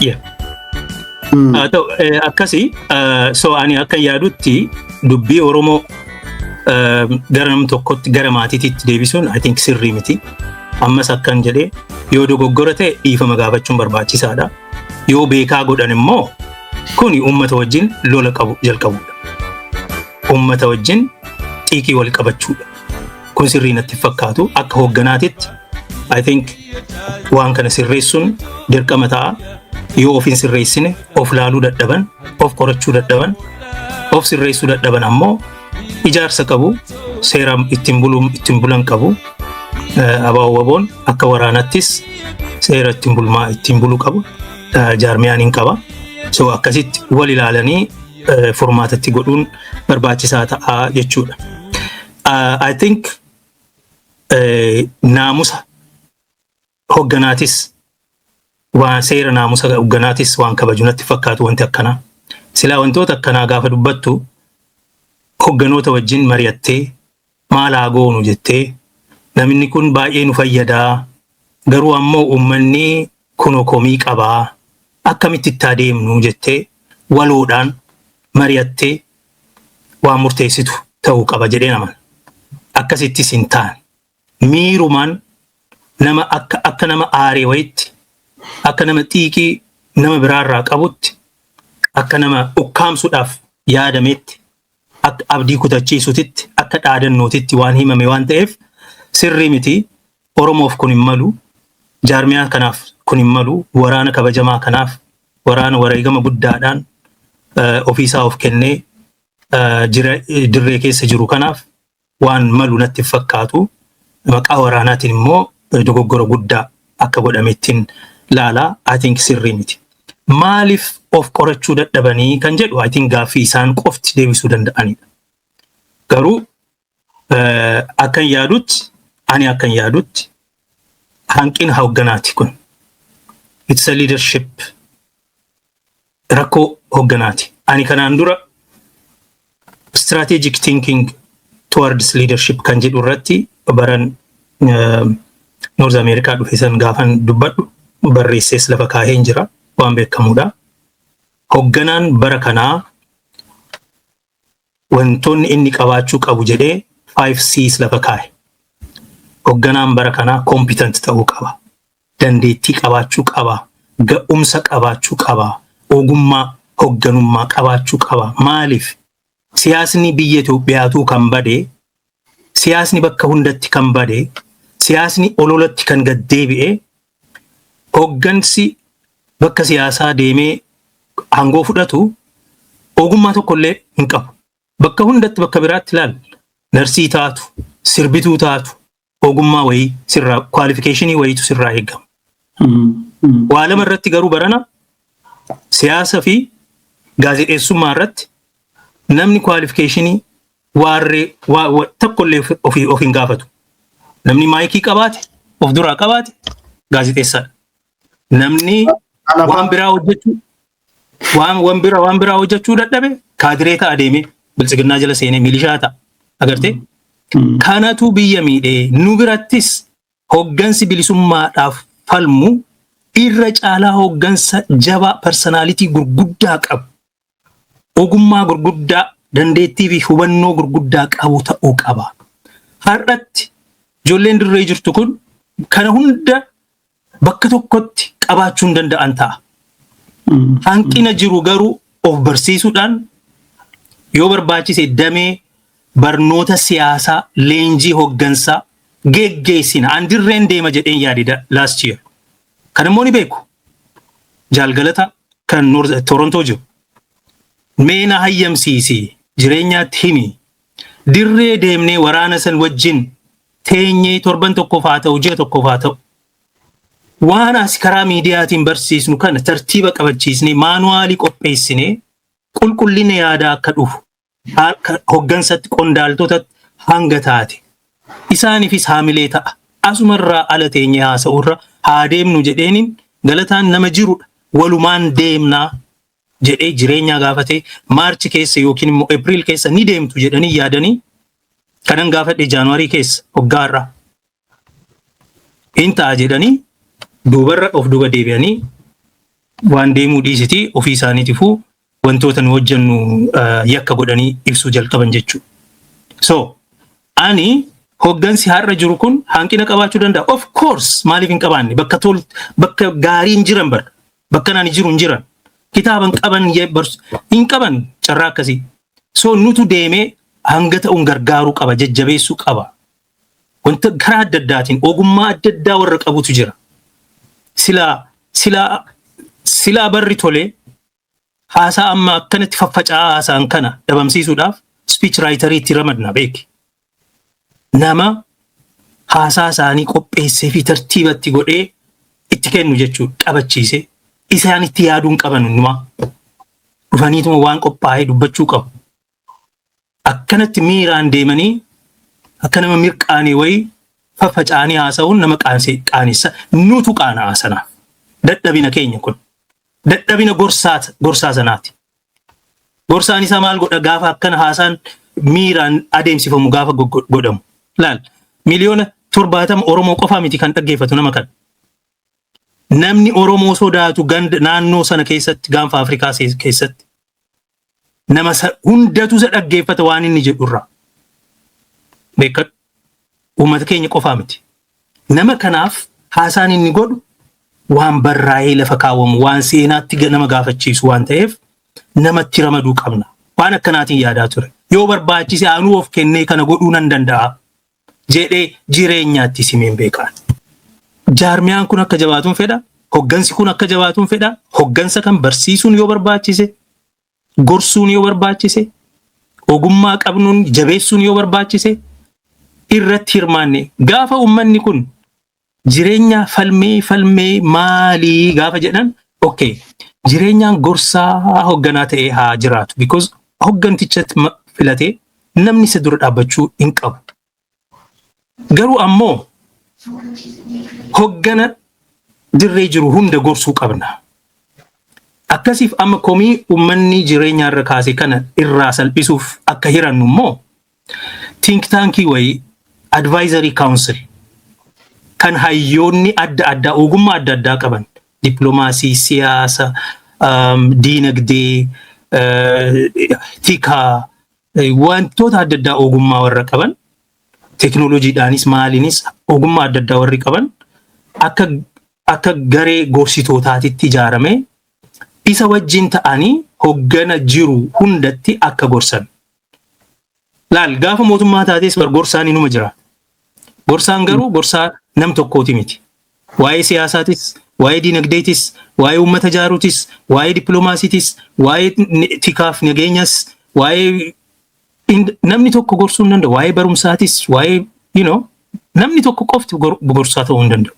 Yeah. Haa ta'u, akkasii, so ani akka yaadutti dubbii Oromoo gara nam tokkotti, gara maatiitti deebisuun I think sirrii miti. Ammas akkan jedhee, yoo dogoggora ta'e dhiifama gaafachuun barbaachisaadha. Yoo beekaa godhan immoo kuni uummata wajjin lola qabu jalqabudha. Uummata wajjin xiiqii wal qabachuudha. Kun sirrii natti fakkaatu. Akka hoogganaatitti I think waan kana sirreessuun dirqama ta'a. Yoo of hin sirreessine, of laaluu dadhaban, of qorachuu dadhaban, of sirreessuu dadhaban ammoo ijaarsa qabu, seera ittiin buluun ittiin bulan qabu. ABO WBOn akka waraanattis seera ittiin bulmaa ittiin buluu qabu. Jaarmiyaan hin qaba. So akkasitti wal ilaalanii furmaatatti godhuun barbaachisaa ta'a jechuudha. I think naamusa hogganaatis, waan seera naamusa hogganaatis waan kabaju natti fakkaatu wanti akkanaa. Silaa wantoota akkanaa gaafa dubbattu hogganoota wajjin mari'attee, maal haa goonu jettee, namni kun baay'ee nu fayyadaa, garuu ammoo uummanni kunoo komii qabaa, akkamitti itti adeemnu jettee waloodhaan mari'attee waan murteessitu ta'uu qaba jedhee amana. Akkasittis hin taane. Miirumaan nama akka nama aaree wayitti, akka nama xiiqii nama biraarraa qabutti, akka nama ukkaamsuudhaaf yaadametti, akka abdii kutachiisutitti, akka dhaadannootitti waan himame waan ta'eef sirrii miti. Oromoof kun hin malu. Jaarmiyaa kanaaf kun hin malu. Waraana kabajamaa kanaaf, waraana wareegama guddaadhaan ofiisaa of kennee dirree keessa jiru kanaaf waan malu natti fakkaatu. Maqaa waraanaatiin immoo dogoggora guddaa akka godhamettiin laalaa. I think sirrii miti. Maaliif of qorachuu dadhabanii kan jedhu I think gaaffii isaan qofti deebisuu danda'anidha. Garuu akkan yaadutti, ani akkan yaadutti hanqina hoogganaati kun. It's a leadership, rakkoo hoogganaati. Ani kanaan dura strategic thinking towards leadership kan jedhu irratti baran North America dhufe san gaafan dubbadhu barreessees lafa kaaheen jira, waan beekamudha. Hoogganaan bara kanaa wantoonni inni qabaachuu qabu jedhee 5 C's lafa kaahe. Hoogganaan bara kanaa competent ta'uu qaba. Dandeettii qabaachuu qaba. Ga'umsa qabaachuu qaba. Ogummaa hoogganummaa qabaachuu qaba. Maaliif? Siyaasni biyya Itoophiyaatu kan bade, siyaasni bakka hundatti kan bade, siyaasni ololatti kan gaddeebi'e, hooggansi bakka siyaasaa deemee aangoo fudhatu ogummaa tokkollee hin qabu. Bakka hundatti, bakka biraatti ilaal. Narsii taatu, sirbituu taatu, ogummaa wayii sirraa, qualification wayiitu sirraa eegama. Waa lama irratti garuu barana siyaasa fi gaazexeessummaa irratti namni qualification waarree tokkollee ofii of hin gaafatu. Namni maayikii qabaate, of duraa qabaate gaazexeessaadha. Namni waan biraa hojjechuu waan biraa hojjechuu dadhabe kaadiree ta'a, deemee biltsiginnaa jala seenee milishaa ta'a. Agartee? Kanatu biyya miidhee. Nu birattis hoggansi bilisummaadhaaf falmu irra caalaa hoggansa jabaa, personality gurguddaa qabu, ogummaa gurguddaa, dandeettii fi hubannoo gurguddaa qabu ta'uu qaba. Har'atti ijoolleen dirree jirtu kun kana hunda bakka tokkotti qabaachuu hin danda'an ta'a. Hanqina jiru garuu of barsiisuudhaan, yoo barbaachise damee barnoota siyaasaa, leenjii hoggansaa geggeessina. An dirreen deema jedheen yaade last year. Kan immoo ni beeku. Jaalgalata kan Torontoo jiru. Mee na hayyamsiisi, jireenyaatti himi. Dirree deemnee waraana san wajjin teenyee torban tokkoof haa ta'u, ji'a tokkoof haa ta'u. Waan as karaa miidiyaatiin barsiisnu kana tartiiba qabachiisnee, manual qopheessinee, qulqullina yaadaa akka dhufu hoggansatti, qondaaltotatti hanga taate isaaniifis haamilee ta'a. Asumarraa ala teenyee haasa'urra haa deemnu jedheeniin galataan nama jirudha. Walumaan deemnaa jedhee jireenyaa gaafatee March keessa yookiin immoo April keessa ni deemtu jedhanii yaadanii kanan gaafadhe January keessa hoggaarraa. Hin ta'a jedhanii duubarra of duuba deebi'anii Waan deemuu dhiisiti, ofii isaaniitifuu wantoota nu hojjennu yakka godhanii ibsuu jalqaban jechuudha. So ani hoggansi har'a jiru kun hanqina qabaachuu danda'a. Of course, maaliif hin qabaanne? Bakka tol bakka gaarii hin jiran bara. Bakka nani jiru hin jiran. Kitaaba hin qaban, hin qaban carraa akkasii. So nutu deemee hanga ta'uun gargaaruu qaba, jajjabeessuu qaba. Wanta karaa adda addaatiin ogummaa adda addaa warra qabutu jira. Silaa barri tolee haasaa amma akkanatti faffaca'aa haasa'an kana dhabamsiisuudhaaf speech writerii itti ramadna, beeki. Nama haasaa isaanii qopheessee fi tartiibatti godhee itti kennu jechuudha, qabachiisee isaan itti yaaduu hin qaban hundumaa. Dhufaniituma waan qophaa'ee dubbachuu qabu. Akkanatti miiraan deemanii akka nama mirqaanii wayii faffaca'anii haasa'uun nama qaanessa, nutu qaana'a sanaaf. Dadhabina keenya kun. Dadhabina gorsaa sanaati. Gorsaan isaa maal godha gaafa akkana haasaan miiraan adeemsifamu gaafa godhamu? Laal, 70 miliyoona Oromoo qofaa miti kan dhaggeeffatu nama kana. Namni Oromoo sodaatu ganda naannoo sana keessatti, gaanfa Afrikaa keessatti nama hundatu isa dhaggeeffata waan inni jedhurraa. Beekadhu. Uummata keenya qofaa miti. Nama kanaaf haasaan inni godhu waan barraa'ee lafa kaawwamu, waan seenaatti nama gaafachiisu waan ta'eef namatti ramaduu qabna. Waan akkanaatiin yaadaa ture. Yoo barbaachise anuu of kennee kana godhuu nan danda'a jedhee jireenyaatti simeen beekaan. Jaarmiyaan kun akka jabaatuun fedha. Hoggansi kun akka jabaatuun fedha. Hoggansa kan barsiisuun yoo barbaachise, gorsuun yoo barbaachise, ogummaa qabnuun jabeessuun yoo barbaachise irratti hirmaanne, gaafa uummanni kun jireenya falmee falmee maalii gaafa jedhan, okay, jireenyaan gorsaa hogganaa ta'ee haa jiraatu, because hoggantichatti filatee namni isa dura dhaabbachuu hin qabu. Garuu ammoo hoggana dirree jiru hunda gorsuu qabna. Akkasiif amma komii uummanni jireenya irra kaase kana irraa salphisuuf akka hirannu immoo think tankii wayii, advisory council, kan hayyoonni adda addaa ogummaa adda addaa qaban, dippiloomaasii, siyaasa, diinagdee, tikaa, wantoota adda addaa ogummaa warra qaban, teekinooloojiidhaanis maaliinis ogummaa adda addaa warri qaban akka garee gorsitootaatitti ijaarame isa wajjin ta'anii hoggana jiru hundatti akka gorsan. Laal, gaafa mootummaa taates bar gorsaan inuma jira. Gorsaan garuu gorsaa nam tokkooti miti. Waa'ee siyaasaatis, waa'ee dinagdeetis, waa'ee uummata ijaaruutis, waa'ee dippiloomaasiitis, waa'ee tikaaf nageenyas, waa'ee namni tokko gorsuu hin danda'u. Waa'ee barumsaatis, waa'ee namni tokko qofti gorsaa ta'uu hin danda'u.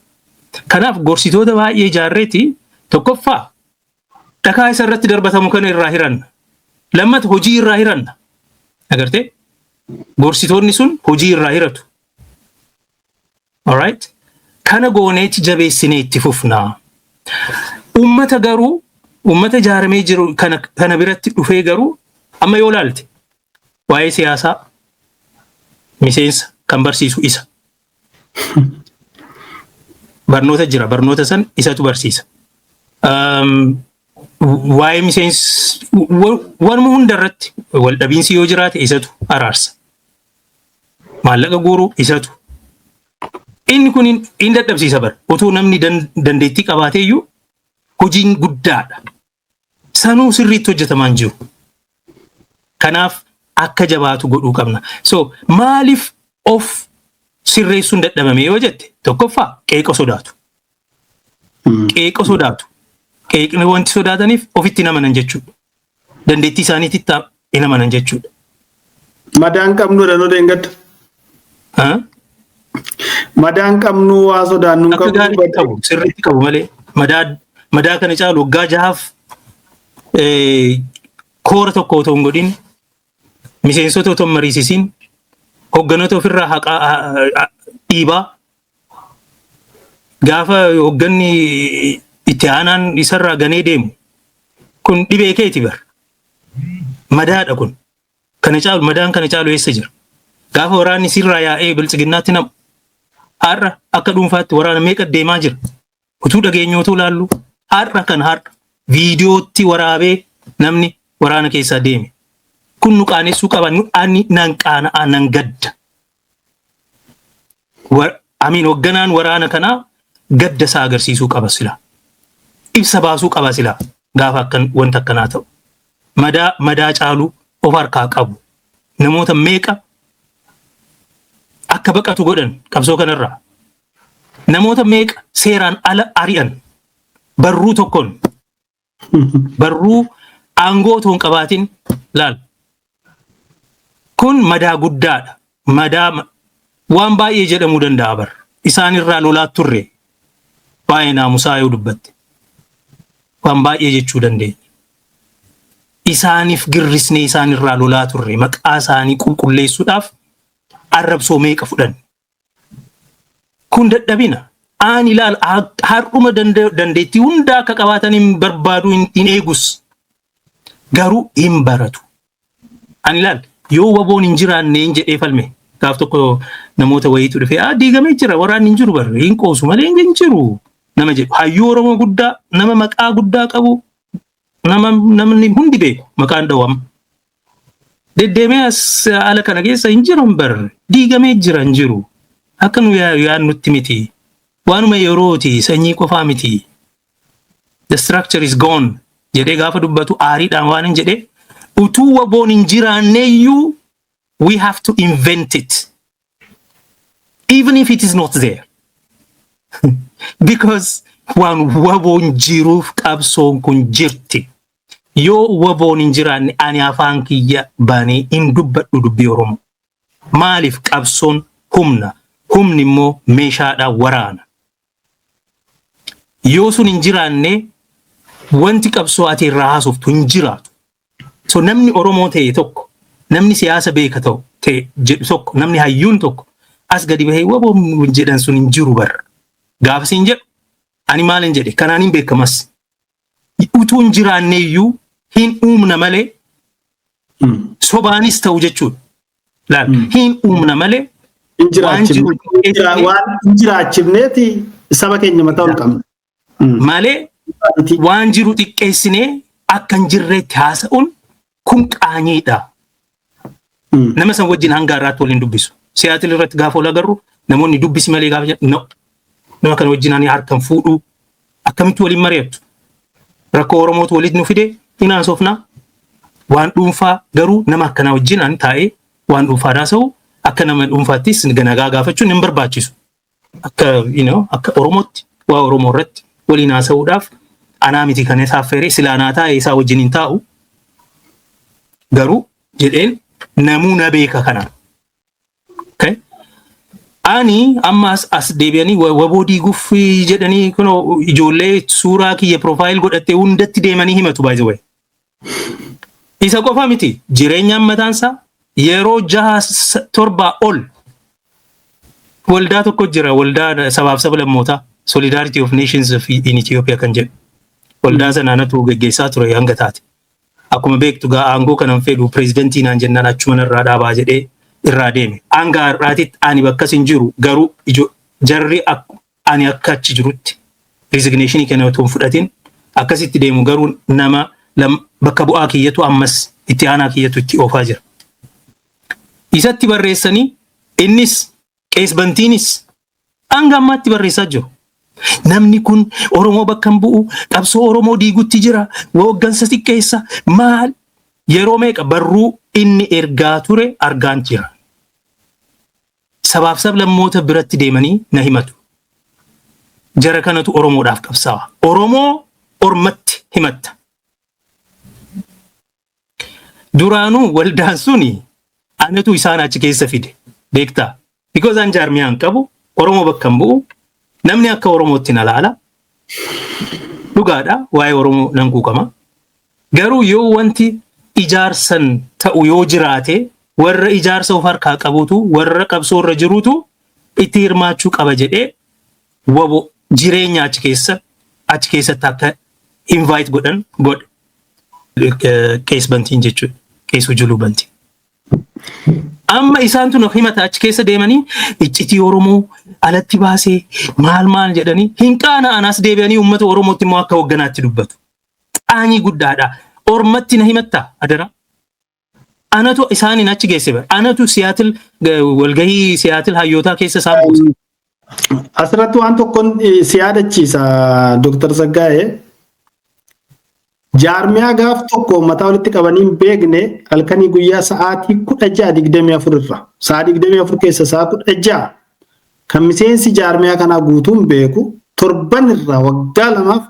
Kanaaf gorsitoota baay'ee ijaarreeti tokkoffaa dhakaa isa irratti darbatamu kana irraa hiranna. Lammata hojii irraa hiranna. Agartee? Gorsitoonni sun hojii irraa hiratu. Alright? Kana gooneeti jabeessinee itti fufnaa. Uummata garuu, uummata ijaaramee jiru kana biratti dhufee garuu amma yoo laalte waa'ee siyaasaa miseensa kan barsiisu isa. Barnoota jira, barnoota san isatu barsiisa. Waa'ee miseensi waanuma hunda irratti waldhabiinsi yoo jiraate isatu araarsa. Maallaqa guuruu isatu. Inni kun hin dadhabsiisa bara. Otoo namni dandeettii qabaatee iyyuu hojiin guddaadha. Sanuu sirriitti hojjetamaa hin jiru. Kanaaf akka jabaatu godhuu qabna. So maaliif of sirreessuun dadhabame yoo jette, tokkoffaa qeeqa sodaatu. Qeeqa sodaatu. Qeeqni wanti sodaataniif ofitti hin amanan jechuudha. Dandeettii isaaniitti hin amanan jechuudha. Madaan qabnu dha nu deengadda. Madaan qabnu, waa sodaannu hin Akka qabnu. Gaariitti qabu, sirriitti qabu malee madaa kana caalu waggaa 6f koora tokko otoo hin godhin, miseensota otoo hin mariisisiin, hogganoota ofirraa haqaa dhiibaa, gaafa hogganni itti aanaan isarraa ganee deemu kun dhibee keeti bar. Madaadha kun. Kana caalu, madaan kana caalu eessa jira? Gaafa waraanni sirraa yaa'ee biltsiginnaatti namu, har'a akka dhuunfaatti waraana meeqa deemaa jira? Utuu dhageenyu, utuu laallu, har'a kan har'a Viidiyootti waraabee namni waraana keessaa deeme. Kun nu qaanessuu qaba. Nu ani nan qaana'a, nan gadda. Amiin, hoogganaan waraana kanaa gadda isaa agarsiisuu qaba sila. Ibsa baasuu qaba sila gaafa akkan wanta akkanaa ta'u. Madaa caaluu of harkaa qabu. Namoota meeqa akka baqatu godhan qabsoo kanarraa. Namoota meeqa seeraan ala ari'an barruu tokkoon, barruu aangoo otoo hin qabaatin laal. Kun madaa guddaadha. Madaa waan baay'ee jedhamuu danda'a bar. Isaan irraa lolaa turre, waa'ee naamusaa yoo dubbatte. Waan baay'ee jechuu dandeenya. Isaaniif girrisnee isaan irraa lolaa turre, maqaa isaanii qulqulleessuudhaaf arrabsoo meeqa fudhanne. Kun dadhabina. Aan ilaal, har'uma dandeettii hunda akka qabaatan hin barbaadu, hin eegus. Garuu hin baratu. Ani ilaal, yoo WBOn hin jiraanne hin jedhee falme. Gaaf tokko namoota wayiitu dhufee, "Ah, diigamee jira, waraanni hin jiru barre, hin qoosu malee hin jiru," nama jedhu. Hayyuu Oromoo guddaa, nama maqaa guddaa qabu, nama namni hundi beeku, maqaan dhawama. Deddeemee as ala kana keessa hin jiran barre, diigamee jira, hin jiru. Akka nu yaadnutti miti. Waanuma yerooti, sanyii qofaa miti. The structure is gone jedhee gaafa dubbatu aariidhaan waan hin jedhee, utuu WBOn hin jiraanneeyyuu we have to invent it. Even if it is not there. Because waan WBOn jiruuf qabsoon kun jirti. Yoo WBOn hin jiraanne ani afaan kiyya banee hin dubbadhu dubbii Oromoo. Maaliif? Qabsoon humna. Humni immoo meeshaadhaan waraana. Yoo sun hin jiraanne wanti qabsoo ati irraa haasoftu hin jiraatu. So namni Oromoo ta'e tokko, namni siyaasa beeka ta'u ta'e jedhu tokko, namni hayyuun tokko as gadi bahee WBOn jedhan sun hin jiru barra. Gaafa siin jedhu ani maalin jedhe, kanaan hin beekamas. Utuu hin jiraanne iyyuu hin uumna malee, sobaanis ta'u jechuudha. Laal, hin uumna malee waan jiru waan hin jiraachifneeti saba keenya mataa ol qabna. Malee waan jiru xiqqeessinee akka hin jirreetti haasa'uun kun qaanyiidha. Nama san wajjin hanga har'aatti waliin dubbisu. Siyaatil irratti gaafa ol agarru namoonni dubbisi malee gaafa jedhan, no. Nama kana wajjin ani harkan fuudhuu, akkamitti waliin mari'attu? Rakkoo Oromootu walitti nu fide, hin haasofnaa. Waan dhuunfaa garuu nama akkanaa wajjin ani taa'ee waan dhuunfaa haasa'u, akka nama dhuunfaattis nagaa gaafachuun hin barbaachisu. Akka akka Oromootti waa Oromoo irratti waliin haasa'uudhaaf anaa miti kan isaaf feeree, silaa naa taa'e isaa wajjin hin taa'u. Garuu jedheen, namuu na beeka kana. Okay? Ani amma as deebi'anii WBO diiguuf jedhanii kunoo ijoollee suuraa kiyya profile godhattee hundatti deemanii himatu, by the way. Isa qofa miti, jireenyaan mataansaa yeroo jaha torbaa ol waldaa tokko jira, waldaa sabaaf saba lammootaa, Solidarity of Nations of in Ethiopia kan jedhu. Waldaa sana anatu geggeessaa ture hanga taate. Akkuma beektu gaa, aangoo kanan fedhu, pireezidantii naan jennaan achuma irraa dhaabaa jedhee irraa deeme. Hanga har'aatitti ani bakkas hin jiru, garuu jarri ani akka achi jirutti resignation kana otoo hin fudhatin akkasitti deemu, garuu nama bakka bu'aa kiyyatu, ammas itti aanaa kiyyatu itti oofaa jira. Isatti barreessanii, innis qees bantiinis hanga ammaatti barreessaa jiru. Namni kun Oromoo bakka hin bu'u, qabsoo Oromoo diigutti jira, hooggansa xiqqeessa, maal yeroo meeqa barruu inni ergaa ture argaan jira. Sabaaf sablammoota biratti deemanii na himatu. Jara kanatu Oromoodhaaf qabsaa'a. Oromoo ormatti himatta. Duraanuu waldaan suni anatu isaan achi keessa fide, beektaa? Because an jaarmiyaan qabu, Oromoo bakka hin bu'u, namni akka Oromootti na laala. Dhugaadha, waa'ee Oromoo nan quuqama. Garuu yoo wanti ijaarsan ta'u yoo jiraate, warra ijaarsa of harkaa qabutu, warra qabsoo irra jirutu itti hirmaachuu qaba jedhee WBO jireenya achi keessatti akka invite godhan godhe. Qees bantiin jechuudha. Qees Ujuluu bantiin. Amma isaantu na himata, achi keessa deemanii iccitii Oromoo alatti baasee maal maal jedhanii hin qaana'an, as deebi'anii uummata Oromootti immoo akka hogganaatti dubbatu. Qaanyii guddaadha. Ormatti na himatta adara. Anatu isaaniin achi geesse bara. Anatu Siyaatil walgahii Siyaatil hayyootaa keessa isaan buuse. Asirratti waan tokkoon si yaadachiisa, Dr. Tsaggaa'ee. Jaarmiyaa gaaf tokko mataa walitti qabanii hin beekne, halkanii guyyaa sa'aatii 16:24 irra, sa'a 24 keessa sa'a 16 kan miseensi jaarmiyaa kanaa guutuun beeku, torban irraa waggaa 2f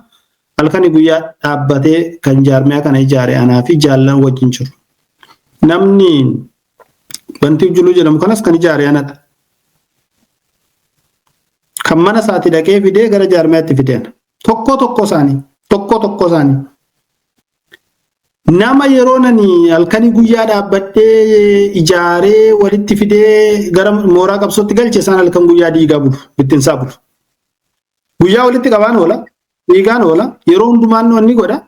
halkanii guyyaa dhaabbatee kan jaarmiyaa kana ijaare anaa fi jaallan wajjin jiru. Namni Bantii Ujuluu jedhamu kanas kan ijaare anadha. Kan mana isaatti dhaqee fidee gara jaarmiyaatti fidee ana. Tokko tokko isaanii, tokko tokko isaanii. Nama yeroo nani halkanii guyyaa dhaabbadhee ijaaree walitti fidee gara mooraa qabsootti galche, isaan halkan guyyaa diigaa bulu, bittinsaa bulu. Guyyaa walitti qabaan oola, diigaan oola, yeroo hundumaan wanni godha.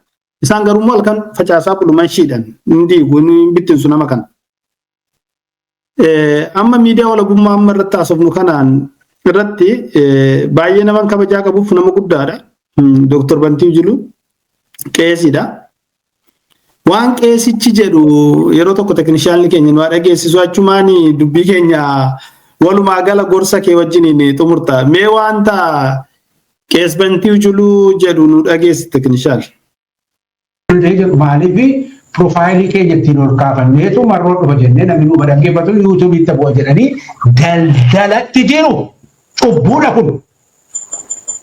Isaan garuu immoo halkan facaasaa bulu, manshiidhaan hin diigu, hin bittinsu nama kana. Amma miidiyaa walabummaa amma irratti haasofnu kanaan irratti baay'ee nama kabajaa qabuuf nama guddaadha. Dooktar Bantii Ujuluu qeesiidha. Waan qeesichi jedhu yeroo tokko teknishaanni keenya nu dhageessisu, achumaan dubbii keenya walumaa gala gorsa kee wajjiniin xumurta. Mee wanta qees Bantii Ujuluu jedhu nu dhageessi, teknishaal. Jedhu maaliif profile keenya ittiin ol kaafanneetu marroo dhufa jennee namni nu dhaggeeffatu YouTubeitti bu'a jedhanii daldalatti jiru. Cubbuudha kun.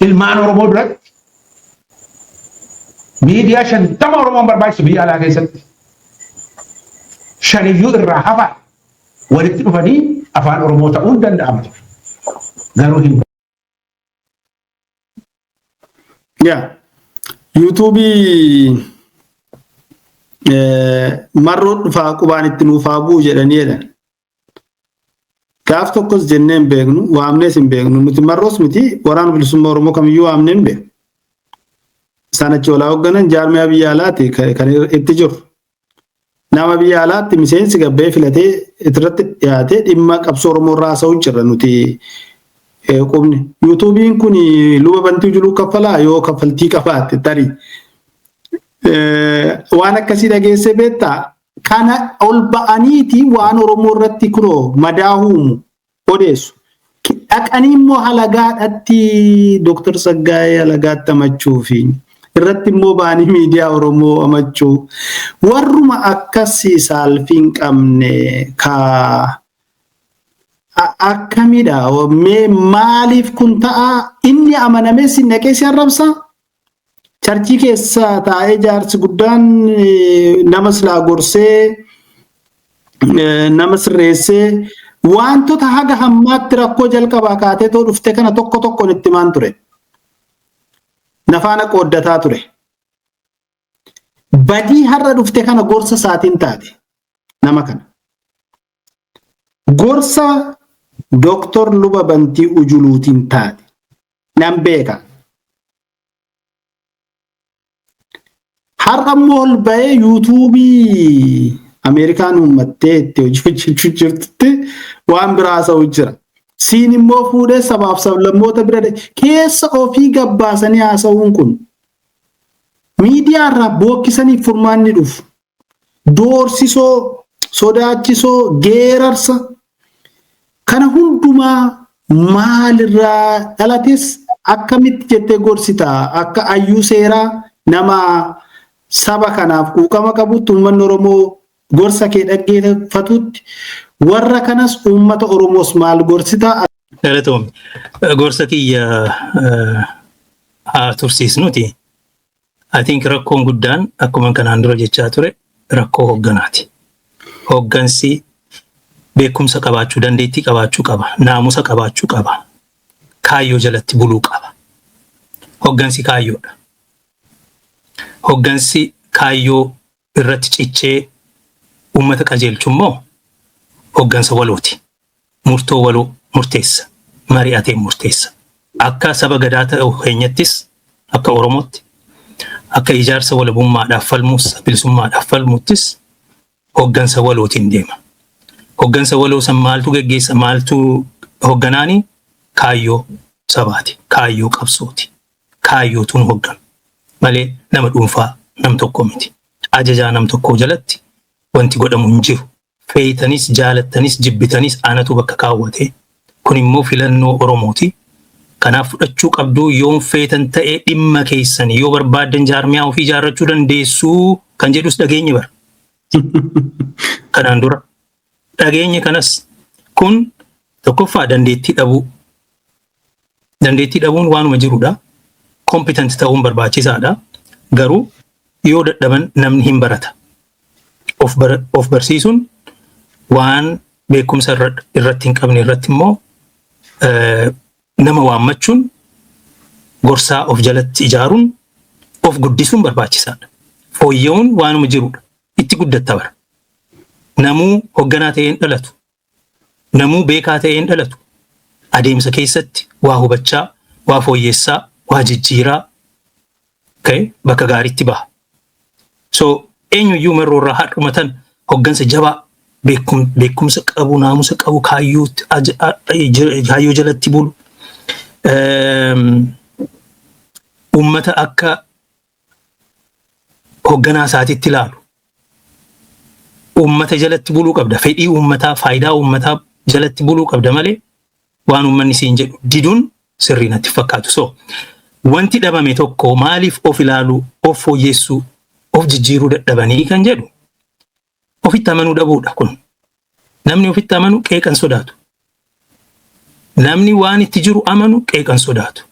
Ilmaan Oromoo duratti miidiyaa 50 Oromoon barbaachisu biyya alaa keessatti. Shaniyyuu irraa hafa walitti dhufanii afaan Oromoo ta'uun danda'ama. Garuu hin Yaa, YouTubeii marroo dhufaa qubaan itti nuufaa bu'u jedhanii jedhan. Gaaf tokkos jennee hin beeknu, waamnees hin beeknu. Nuti marroos miti, waraana bilisummaa Oromoo kamiyyuu waamnee hin beeknu. Isaan achi olaa hoogganan jaarmiyaa biyya alaati kan itti jiru. Nama biyya alaatti miseensi gabbee filatee irratti dhiyaatee dhimma qabsoo Oromoo irraa haasa'uu jirra nuti qubni. YouTubeiin kun luba Bantii Ujuluu kaffalaa yoo kaffaltii qabaate tarii. Waan akkasii dhageessee beektaa? Kana ol ba'aniiti waan Oromoo irratti kunoo madaa uumu odeessu. Dhaqanii immoo halagaadhatti Dooktar Tsaggaayee halagaatti amachuu fi irratti immoo ba'anii miidiyaa Oromoo amachuu. Warruma akkasii saalfii hin qabne ka akkamidha? Mee maaliif kun ta'a? Inni amanamee si naqee si arrabsa? Churchii keessa taa'ee jaarsi guddaan nama silaa gorsee, nama sirreessee, wantoota haga hammaatti rakkoo jalqabaa kaatee too dhufte kana tokko tokkoon itti himaan ture. Nafaana qooddataa ture. Badii har'a dhufte kana gorsa isaatiin taate nama kana. Gorsa Dooktor Luba Bantii Ujuluutiin taate. Nan beeka. Har'a immoo ol ba'ee YouTubeii Ameerikaan uummattee itti hojii hojjechuu jirtutti waan biraa haasa'uu jira. Siin immoo fuudhee sabaaf sablammoota bira keessa ofii gabbaasanii haasa'uun kun miidiyaa irraa bookkisanii furmaanni dhufu. Doorsisoo, sodaachisoo, geerarsa kana hundumaa maalirraa dhalates, akkamitti jettee gorsita? Akka ayyuu seeraa nama saba kanaaf quuqama qabutti, uummanni Oromoo gorsa kee dhaggeeffatutti, warra kanas uummata Oromoos maal gorsita? Galatoomi. Gorsa kiyya haa tursiisnuti. I think rakkoon guddaan akkuma kanaan dura jechaa ture rakkoo hogganaati. Hoggansi beekumsa qabaachuu, dandeettii qabaachuu qaba, naamusa qabaachuu qaba, kaayyoo jalatti buluu qaba. Hoggansi kaayyoodha. Hoggansi kaayyoo irratti cichee uummata qajeelchu immoo hoggansa walooti. Murtoo waloo murteessa. Mari'atee murteessa. Akka saba gadaa ta'u keenyattis, akka Oromootti, akka ijaarsa walabummaadhaaf falmuus, bilisummaadhaaf falmuttis hoggansa walootiin deema. Hoggansa waloo san maaltu geggeessa, maaltu hogganaani? Kaayyoo sabaati. Kaayyoo qabsooti. Kaayyootuun hogganu malee nama dhuunfaa Nam tokko miti. Ajajaa nam tokkoo jalatti wanti godhamu hin jiru. Feetanis, jaalattanis, jibbitanis anatu bakka kaawwate. Kun immoo filannoo Oromooti. Kanaaf fudhachuu qabdu. Yoon feetan ta'ee dhimma keessan, yoo barbaaddan jaarmiyaa ofii ijaarrachuu dandeessuu kan jedhus dhageenye bara. Kanaan dura dhageenye kanas. Kun tokkoffaa dandeettii dhabuu. Dandeettii dhabuun waanuma jirudha. Competent ta'uun barbaachisaadha. Garuu yoo dadhaban namni hin barata. Of barsiisuun waan beekumsa irratti hin qabne irratti immoo nama waammachuun, gorsaa of jalatti ijaaruun, of guddisuun barbaachisaadha. Fooyya'uun waanuma jirudha. Itti guddatta bara. Namuu hoogganaa ta'ee hin dhalatu. Namuu beekaa ta'ee hin dhalatu. Adeemsa keessatti waa hubachaa, waa fooyyessaa, waa jijjiiraa bakka gaariitti baha. So eenyuyyuu Marroo irraa haadhumatan hoggansa jabaa, beekumsa qabu, naamusa qabu, kaayyoo jalatti bulu, uummata akka hogganaa isaatitti ilaalu. Uummata jalatti buluu qabda. Fedhii uummataa, faayidaa uummataa jalatti buluu qabda malee waan uummanni siin jedhu diduun sirrii natti fakkaatu. So wanti dhabame tokko maaliif of ilaaluu, of fooyyessuu, of jijjiiruu dadhabanii kan jedhu ofitti amanuu dhabuudha kun. Namni ofitti amanu qeeqan sodaatu. Namni waan itti jiru amanu qeeqan sodaatu.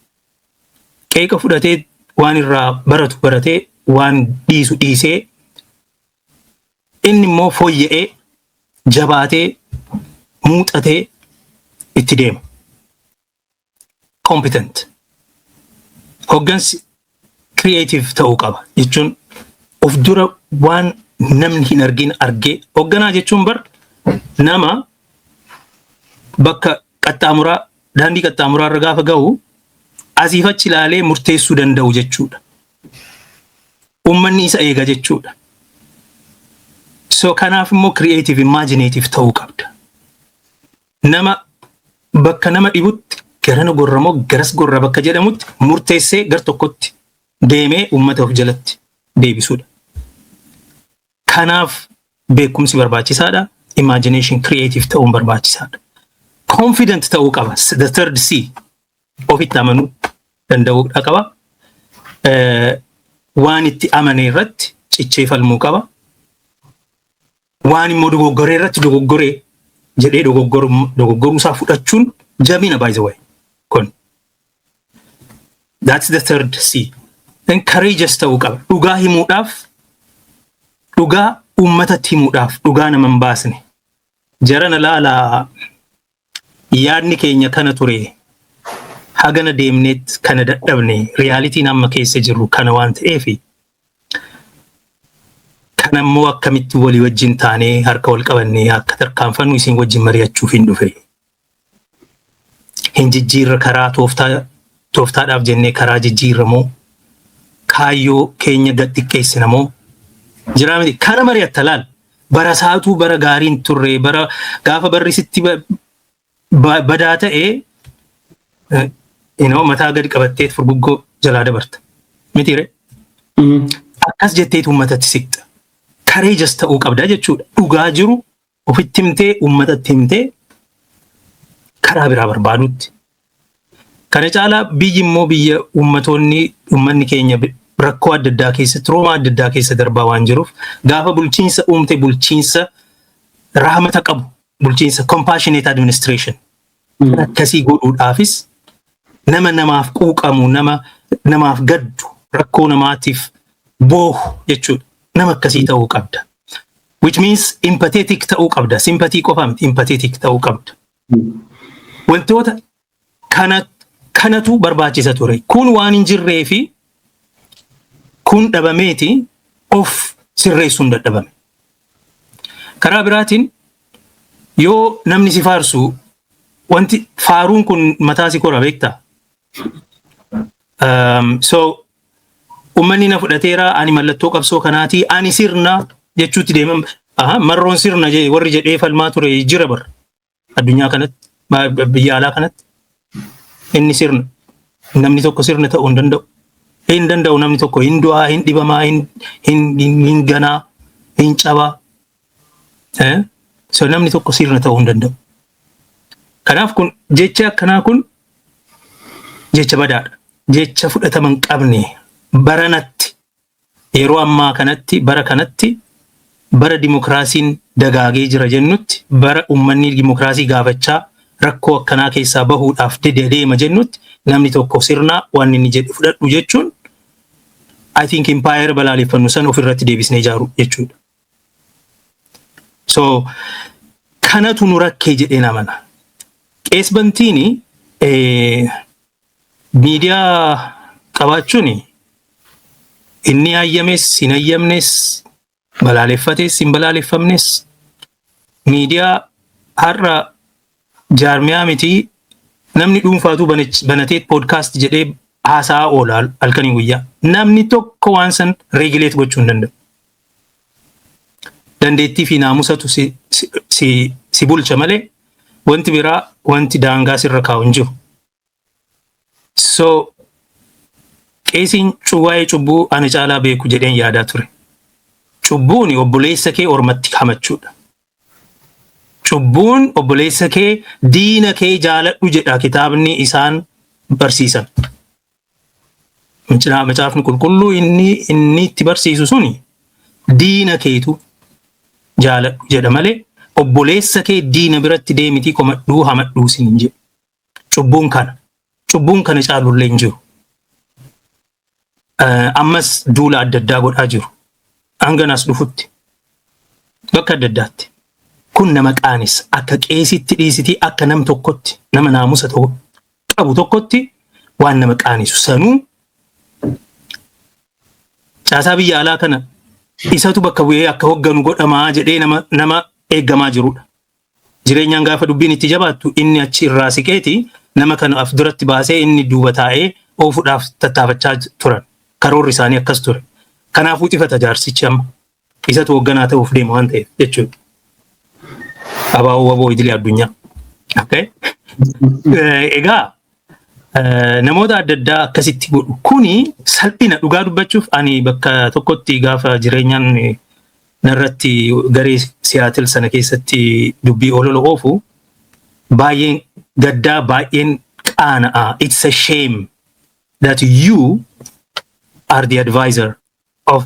Qeeqa fudhatee, waan irraa baratu baratee, waan dhiisu dhiisee, inni immoo fooyya'ee, jabaatee, muuxatee itti deema. Competent. Hoggansi creative ta'uu qaba jechuun of dura waan namni hin argin argee. Hogganaa jechuun bar nama bakka qaxxaamuraa, daandii qaxxaamuraa irra gaafa ga'u asiif achi ilaalee murteessuu danda'u jechuudha. Uummanni isa eega jechuudha. So kanaaf immoo creative, imaginative ta'uu qabda. Nama bakka nama dhibutti garana gorramoo garas gorra bakka jedhamutti murteessee gar tokkotti deemee uummata of jalatti deebisuudha. Kanaaf beekumsi barbaachisaadha. Imagination, creative ta'uun barbaachisaadha. Confident ta'uu qaba. The third C. Ofitti amanuu danda'uudha qaba. Waan itti amane irratti cichee falmuu qaba. Waan immoo dogoggoree irratti dogoggoree jedhee dogoggoruu isaa fudhachuun jabina, by the way. Kun. That's the third C. Then courageous ta'uu qaba. Dhugaa himuudhaaf, dhugaa uummatatti himuudhaaf, dhugaa nama hin baasne. Jarana laalaa, yaadni keenya kana ture, hagana deemneet kana dadhabne, realityn amma keessa jirru kana waan ta'eef, kana immoo akkamitti walii wajjin taanee harka wal qabannee akka tarkaanfannu isin wajjin mari'achuuf hin dhufe. Hin jijjiirra karaa tooftaa, tooftaadhaaf jennee karaa jijjiirra moo kaayyoo keenya gad xiqqeessina moo jiraa miti kana mari'atta. Laal, bara saatuu bara gaariin turre, bara gaafa barri sitti badaa ta'ee mataa gadi qabattee furguggoo jalaa dabarta. Mitiire? Akkas jetteetu uummatatti siqxa. Courageous ta'uu qabda jechuudha. Dhugaa jiru ofitti himtee, uummatatti himtee, karaa biraa barbaadutti. Kana caalaa biyyi immoo biyya uummatoonni, uummanni keenya rakkoo adda addaa keessa, trauma adda addaa keessa darbaa waan jiruuf, gaafa bulchiinsa uumte bulchiinsa rahmata qabu, bulchiinsa compassionate administration akkasii godhuudhaafis nama namaaf quuqamu, nama namaaf gaddu, rakkoo namaatiif boohu jechuudha. Nama akkasii ta'uu qabda. Which means empathetic ta'uu qabda. Sympathy qofa miti, empathetic ta'uu qabda. Wantoota kana kanatu barbaachisa ture. Kun waan hin jirree fi kun dhabameeti of sirreessuun dadhabame. Karaa biraatiin yoo namni si faarsu, wanti faaruun kun mataa si kora, beektaa? So uummanni na fudhateera, ani mallattoo qabsoo kanaati, ani sirna jechuutti deeman. Aha, Marroon sirna warri jedhee falmaa ture jira bar addunyaa kanatti, biyya alaa kanatti. Inni sirna, namni tokko sirna ta'uu hin danda'u. Hin danda'u. Namni tokko hin du'aa, hin dhibamaa, hin ganaa, hin cabaa. So namni tokko sirna ta'uu hin danda'u. Kanaaf kun jecha akkanaa kun jecha badaadha. Jecha fudhatama hin qabne baranatti, yeroo ammaa kanatti, bara kanatti, bara dimokiraasiin dagaagee jira jennutti, bara uummanni dimokiraasii gaafachaa rakkoo akkanaa keessaa bahuudhaaf deema jennutti, namni tokko sirnaa waan inni jedhu fudhadhu jechuun, I think, empire balaaleffannu san ofirratti deebisnee ijaaru jechuudha. So kanatu nu rakkee jedheen amana. Qees Bantiini miidiyaa qabaachuun inni hayyames hin hayyamnes, balaaleffates hin balaaleffamnes, miidiyaa har'a jaarmiyaa miti, namni dhuunfaatu banatee podcast jedhee haasaa oola halkanii guyyaa. Namni tokko waan san regulate gochuu hin danda'u. Dandeettii fi naamusatu si bulcha malee wanti biraa wanti daangaa sirra kaa'u hin jiru. So qeesiin waa'ee cubbuu ana caalaa beeku jedheen yaadaa ture. Cubbuun obboleessa kee ormatti hamachuudha. Cubbuun obboleessa kee, diina kee jaaladhu jedha kitaabni isaan barsiisan. Macaafni Qulqulluu inni itti barsiisu suni diina keetu jaaladhu jedha malee obboleessa kee diina biratti deemitii komadhuu hamadhuu sin hin jedhu. Cubbuun kana. Cubbuun kana caalullee hin jiru. Ammas duula adda addaa godhaa jiru. Hanganaas dhufutti. Bakka adda addaatti. Kun nama qaanessa. Akka qeesitti dhiisitii, akka nam tokkotti, nama naamusa qabu tokkotti waan nama qaanisu. Sanuu caasaa biyya alaa kana isatu bakka bu'ee akka hogganu godhamaa jedhee nama eeggamaa jirudha. Jireenyaan gaafa dubbiin itti jabaattu inni achi irraa siqeeti nama kana af duratti baasee inni duuba taa'ee oofuudhaaf tattaafachaa turan. Karoorri isaanii akkas ture. Kanaafuu xifata jaarsichi amma. Isatu hoogganaa ta'uuf deema waan ta'eef jechuudha. Abaaboo waboo idilee addunyaa. Okay? Egaa namoota adda addaa akkasitti godhu. Kuni salphina. Dhugaa dubbachuuf, ani bakka tokkotti gaafa jireenyaan narratti garee Siyaatil sana keessatti dubbii olola oofu baay'een gaddaa, baay'een qaana'a. It's a shame that you are the advisor of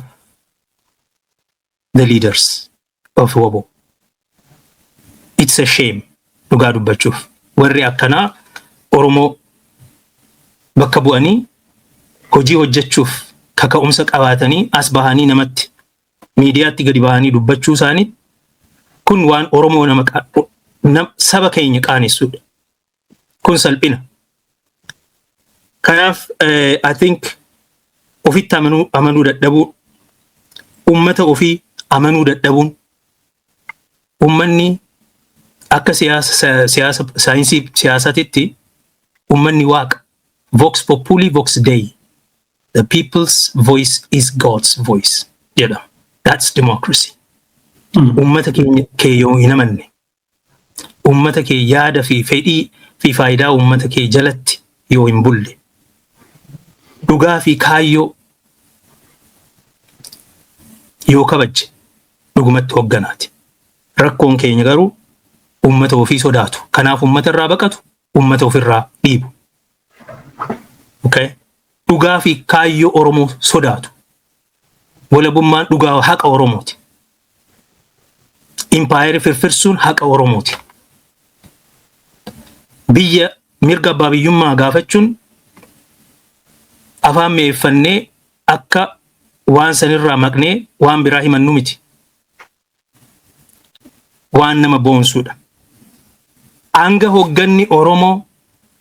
the leaders of WBO. It's a shame, dhugaa dubbachuuf. Warri akkanaa Oromoo bakka bu'anii hojii hojjechuuf kaka'umsa qabaatanii as bahanii namatti miidiyaatti gadi bahanii dubbachuu isaanii, kun waan Oromoo nama saba keenya qaanessudha. Kun salphina. Kanaaf I think ofitti amanuu dadhabuu, ummata ofii amanuu dadhabuun, ummanni akka siyaasa saayinsii siyaasaatitti ummanni waaqa. Vox populi vox dei, the people's voice is God's voice jedhama. That's democracy. Ummata keenya kee yoo hin amanne, ummata kee yaada fi fedhii fi faayidaa ummata kee jalatti yoo hin bulle, dhugaa fi kaayyoo yoo kabajje, dhugumatti hogganaati. Rakkoon keenya garuu ummata ofii sodaatu. Kanaaf ummata irraa baqatu, ummata ofirraa dhiibu. Okay? Dhugaa fi kaayyoo Oromoo sodaatu. Walabummaan dhugaa haqa Oromooti. Impaayeri firfirsuun haqa Oromooti. Biyya mirga abbaa biyyummaa gaafachuun afaan mi'eeffannee akka waan sanirraa maqnee waan biraa himannu miti. Waan nama boonsuudha. Hanga hogganni Oromoo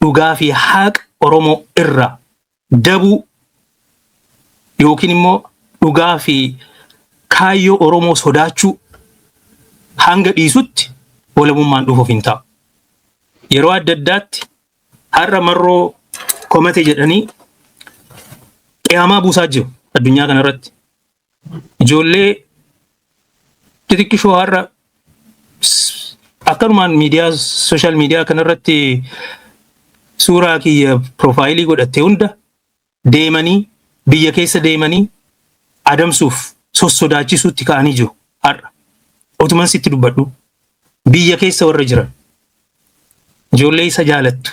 dhugaa fi haqa Oromoo irraa dabuu yookiin immoo dhugaa fi kaayyoo Oromoo sodaachuu hanga dhiisutti walabummaan dhufuuf hin taa'u. Yeroo adda addaatti har'a Marroo komate jedhanii qiyaamaa buusaa jiru addunyaa kanarratti. Ijoollee xixiqqishoo har'a akkanumaan miidiyaa, social media kanarratti suuraa kiyya profile godhatte hunda deemanii Biyya keessa deemanii adamsuuf sossodaachisuutti ka'anii jiru har'a. Otuman sitti dubbadhu, biyya keessa warra jiran ijoollee isa jaalattu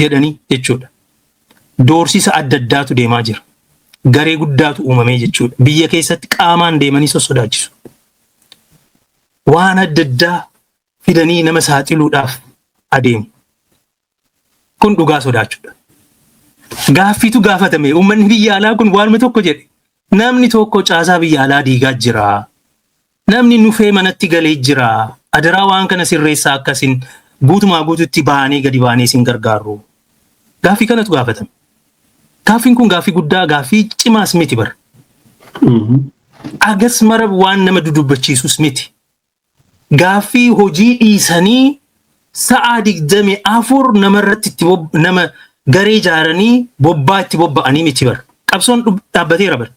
jedhanii jechuudha. Doorsisa adda addaatu deemaa jira. Garee guddaatu uumamee jechuudha. Biyya keessatti qaamaan deemanii sossodaachisu. Waan adda addaa fidanii nama saaxiluudhaaf adeemu. Kun dhugaa sodaachuudha. Gaaffiitu gaafatame. Uummanni biyya alaa kun waanuma tokko jedhe. Namni tokko caasaa biyya alaa diigaa jira. Namni nufee manatti galee jira. Adaraa, waan kana sirreessaa, akkasiin guutumaa guututti baanee gadi baanee isin gargaarru. Gaaffii kanatu gaafatame. Gaaffiin kun gaaffii guddaa, gaaffii cimaas miti bara. Agas mara waan nama dudubbachiisus miti. Gaaffii hojii dhiisanii sa'a 24 namarratti itti nama garee ijaaranii bobbaa itti bobba'anii miti bara. Qabsoon dhaabbateera bara.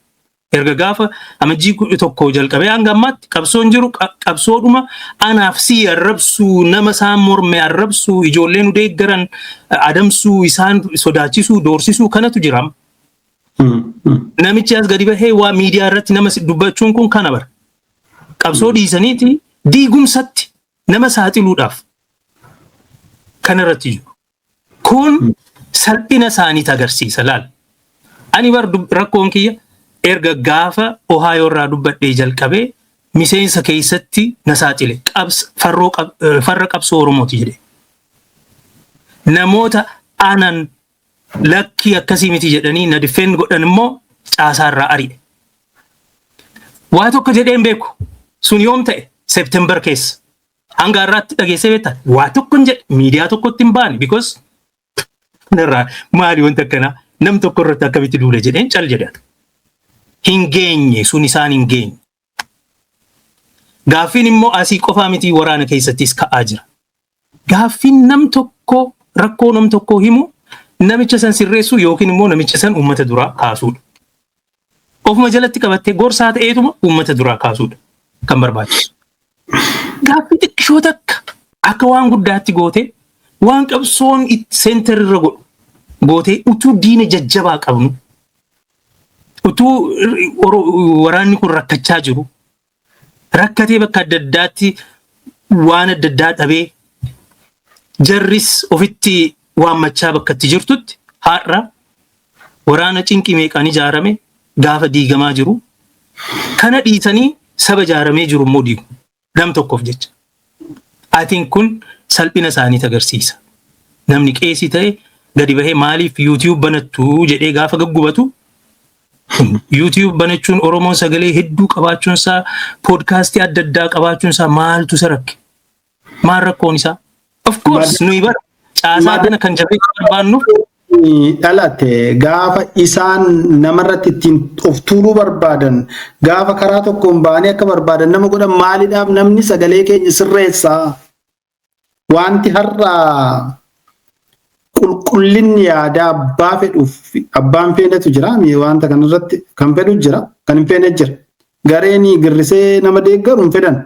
Erga gaafa Amajjii 11 jalqabee hanga ammaatti qabsoon jiru qabsoodhuma anaaf si arrabsuu, nama isaan morme arrabsuu, ijoollee nu deeggaran adamsuu, isaan sodaachisuu, doorsisuu kanatu jira. Namichi as gadi bahee waa miidiyaa irratti nama dubbachuun kun kana bara. Qabsoo dhiisaniiti diigumsatti nama saaxiluudhaaf kanarratti jiru. Kun salphina isaaniit agarsiisa laal. Ani bar rakkoon kiyya erga gaafa Ohaayoo irraa dubbadhee jalqabee miseensa keessatti na saaxile. Farra qabsoo Oromooti jedhe. Namoota anan lakkii akkasii miti jedhanii na defend godhan immoo caasaarraa ari'e. Waa tokko jedheen beeku. Sun yoom ta'e? September keessa. Hanga har'aatti dhageessee beektaa? Waa tokko hin jedhe, miidiyaa tokkotti hin baane, because irraa maali wanta akkanaa, nam tokko irratti akkamitti duule jedheen cal jedhe. Hin geenye, sun isaan hin geenye. Gaaffiin immoo asii qofaa miti, waraana keessattis ka'aa jira. Gaaffiin nam tokko rakkoo nam tokko himu namicha san sirreessuu yookiin immoo namicha san uummata duraa kaasuudha. Ofuma jalatti qabattee gorsaa ta'eetuma uummata duraa kaasuudha kan barbaachisu. Gaaffii xiqqishoo takka akka waan guddaatti gootee, waan qabsoon center irra godhu gootee, utuu diina jajjabaa qabnu, utuu waraanni kun rakkachaa jiru, rakkatee bakka adda addaatti waan adda addaa dhabee, jarris ofitti waammachaa bakka itti jirtutti, har'a waraana cinqii meeqaan ijaarame gaafa diigamaa jiru kana dhiisanii saba ijaaramee jiru immoo diigu nam tokkoof jecha. Atiin kun salphina isaaniit agarsiisa. Namni qeesii ta'e gadi bahee maaliif YouTube banattu jedhee gaafa gaggubatu, YouTube banachuun, Oromoon sagalee hedduu qabaachuun isaa, podcastii adda addaa qabaachuun isaa maaltu isa rakke? Maal rakkoon isaa? Of course, nuyi bara caasaa kana kan jabeessuu barbaannuuf dhalate gaafa isaan namarratti ittiin of tuuluu barbaadan, gaafa karaa tokkoon ba'anii akka barbaadan nama godhan, maaliidhaaf namni sagalee keenya sirreessaa? Wanti har'a qulqullinni yaadaa abbaa fedhuuf abbaan feenetu jira. Wanta kanarratti kan fedhu jira, kan hin feene jira. Gareen girrisee nama deeggaru hin fedhan.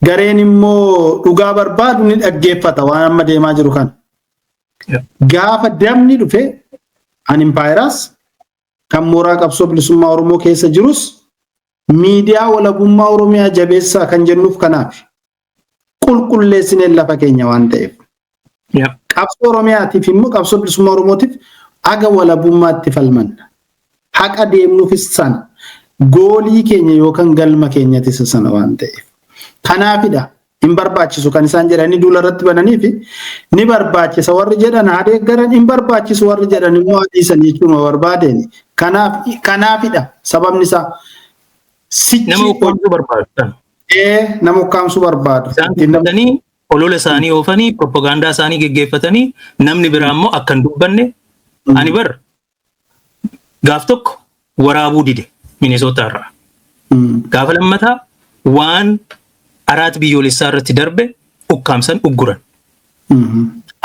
Gareen immoo dhugaa barbaadu ni dhaggeeffata waan amma deemaa jiru kana. Gaafa damni dhufe, ani impaayeraas kan mooraa qabsoo bilisummaa Oromoo keessa jirus miidiyaa walabummaa Oromiyaa jabeessaa kan jennuuf kanaaf, qulqulleessineen lafa keenya waan ta'eef. Qabsoo Oromiyaatiif immoo, qabsoo bilisummaa Oromootiif aga walabummaatti falmanna. Haqa deemnuufis sana. Goalii keenya yookaan galma keenyatis sana waan ta'eef. Kanaafidha hin barbaachisu kan isaan jedhanii duula irratti bananii fi ni barbaachisa warri jedhan haa deeggaran, hin barbaachisu warri jedhan immoo haa dhiisan jechuun barbaadeen. Kanaafidha sababni isaa. Sichi nama ukkaamsuu barbaadu. Ee, nama ukkaamsuu barbaadu. Isaan fudhatanii olola isaanii oofanii, propagaandaa isaanii geggeeffatanii, namni biraa immoo akka hin dubbanne. Ani bar gaaf tokko waraabuu dide Minisootaa irraa. Gaafa lammataa waan araat biyyoolessaa irratti darbe ukkaamsan, ugguran.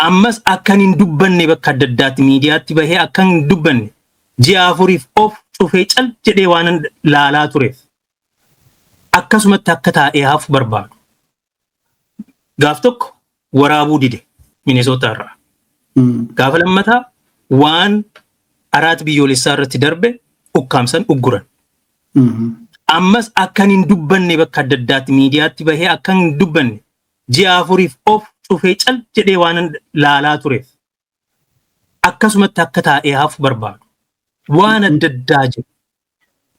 Ammas akkan hin dubbanne bakka adda addaatti miidiyaatti bahee akkan hin dubbanne ji'a 4f of cufee cal jedhee waan laalaa tureef akkasumatti akka taa'ee hafu barbaadu. Gaaf tokko waraabuu dide Minisootaa irraa. Gaafa lammataa waan Araat Biyyoolessaa irratti darbe ukkaamsan, ugguran. Ammas akkan hin dubbanne, bakka adda addaatti miidiyaatti bahee akkan hin dubbanne, ji'a 4f of cufee cal jedhee waan laalaa tureef akkasumatti akka taa'ee hafu barbaadu. Waan adda addaa jiru.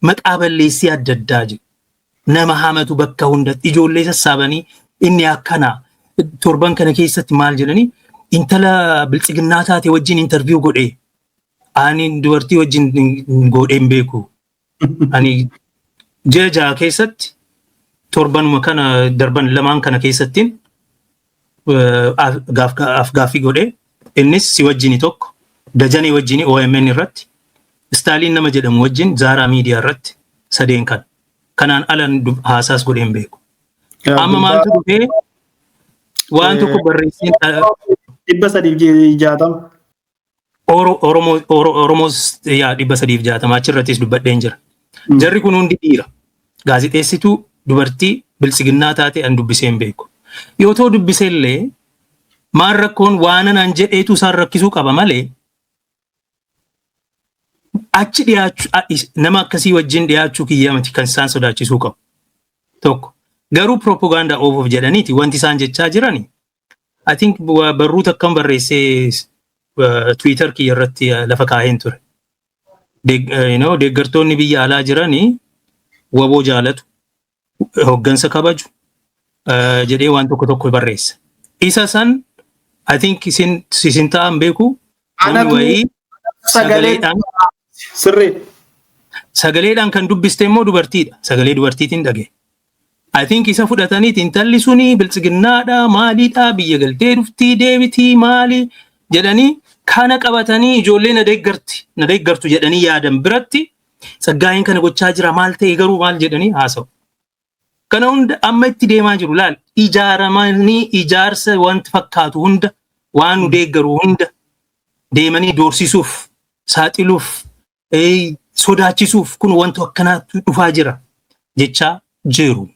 Maqaa balleessii adda addaa jiru. Nama hamatu bakka hundatti ijoollee sassaabanii, inni akkanaa, torban kana keessatti maal jedhanii, intala Biltsiginnaa taate wajjin interview godhee. Ani dubartii wajjin godhee hin beeku. Ani ji'a 6 keessatti, torbanuma kana darban lamaan kana keessattiin af gaaffii godhee, innis si wajjini tokko, Dajanee wajjini OMN irratti, Staaliin nama jedhamu wajjin Zaaraa Miidiyaa irratti, sadeen kana. Kanaan alan haasaas godhee hin beeku. Amma maaltu dhufee, waan tokko barreesseen 360. Oromoos yaa 360 achirrattis dubbadheen jira. Jarri kun hundi dhiira. Gaazixeessituu dubartii Biltsiginnaa taate an dubbisee hin beeku. Yoo ta'u dubbisee illee maal rakkoon, waan anaan jedheetu isaan rakkisuu qaba malee, achi dhiyaachuu, nama akkasii wajjin dhiyaachuu kiyya miti kan isaan sodaachisuu qabu. Tokko. Garuu propagaandaa oofuuf jedhaniiti wanti isaan jechaa jirani. I think barruu takkan barreessee Twitter kiyya irratti lafa kaa'een ture. Deeggartoonni biyya alaa jiranii WBO jaalatu, hoggansa kabaju jedhee waan tokko tokko barreessa. Isa san I think isin ta'an beeku, namni wayii sagaleedhaan Sirrii. Sagaleedhaan kan dubbiste immoo dubartiidha. Sagalee dubartiitiin dhagaye. I think isa fudhataniiti intalli suni Biltsiginnaadha, maaliidha, biyya galtee dhuftii deebitii maali jedhanii, kana qabatanii ijoollee na deeggarti na deeggartu jedhanii yaadan biratti Tsaggaayeen kana gochaa jira, maal ta'e garuu maal jedhanii haasa'u. Kana hunda amma itti deemaa jiru laal, ijaaramanii ijaarsa wanti fakkaatu hunda, waan nu deeggaru hunda deemanii doorsisuuf, saaxiluuf, sodaachisuuf, kun wanti akkanaatu dhufaa jira jechaa jiru.